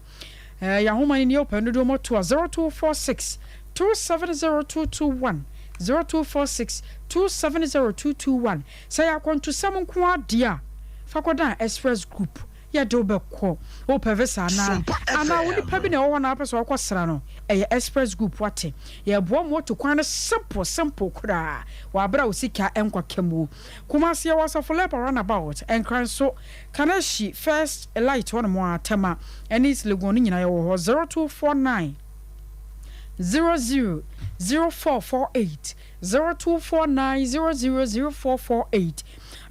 Yɛn ahoma no nie, wopɛ no dodoɔ mu to a, 0246 270221, 0246 270221. Sɛ ɛyɛ akwantusɛm nko ara deɛ a, fa kɔdan Express Group. Yɛde wo bɛkɔ. Wopɛ visa anaa? Anaa wo nipa bi na ɛwɔ hɔ na wopɛ sɛ ɔkɔ sra no? Ɛyɛ Express Group wate. Yɛboa ma wotu kwan no simple simple koraa wɔ abere a wo sika nkɔ ka mu. Kumasi yɛwɔ Asafo Lɛpa Runabout, Nkran nso, Kaneshie First Light hɔ nom ara, Tema ɛne East Legon no nyinaa yɛwɔ hɔ. 0249 00 0448, 0249 00 0448.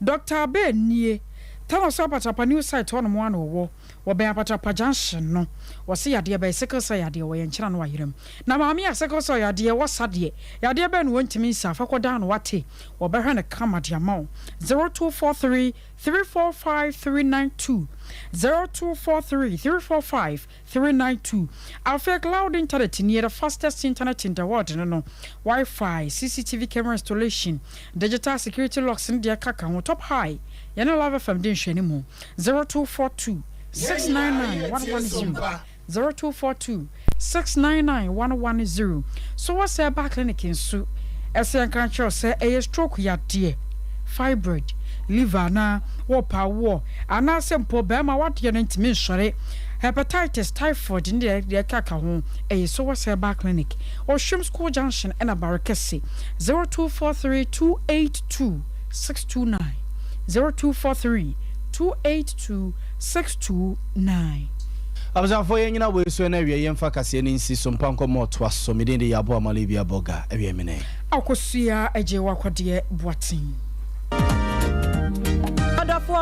Doctor Abel nie, Tano so Apatrapa new site hɔ nom ara na ɔwɔ, wɔbɛn Apatrapa junction no. Wɔse yadeɛ bɛn, sickle cell yadeɛ, wɔ yɛn nkyena no wayera mu. Na maame a sickle cell yadeɛ wɔ sa deɛ, yadeɛ bɛn na wɔntumi nsa, fa kɔdan no wate, wɔbɛhwɛ no kama de ama wo. 0243 345 392, 0243 345 392. Afei cloud internet nie, the fastest internet in the world no no, Wi-Fi, CCTV camera installation, digital security locks ne deɛ ɛkaka ho. Top High, yɛne Love FM di nhwɛanimu. 0242 699 110, 0242 699 110. So wɔ sɛ ɛba clinic nso, ɛsɛ yɛnka nkyerɛ wo sɛ ɛyɛ stroke yadeɛ, fibroid, liver anaa wɔrepa awoɔ, anaasɛ mpo barima w'adeɛ no ntumi nsɔre, hepatitis, typhoid ne deɛ deɛ ɛkeka ho, ɛyɛ Sowas Herbal Clinic, Ɔhwem School Junction ɛna Barekɛse, 0243 282 629, 0243 282 629. Abusuafoɔ yɛn nyina wei so ɛna awia yɛmfa kaseɛ no nsi so mpa nkɔmmɔ ɔtoa so. Me din de Yaboa Malebia Boga awia mene. Akosua Agyei Wakwadeɛ Boateng.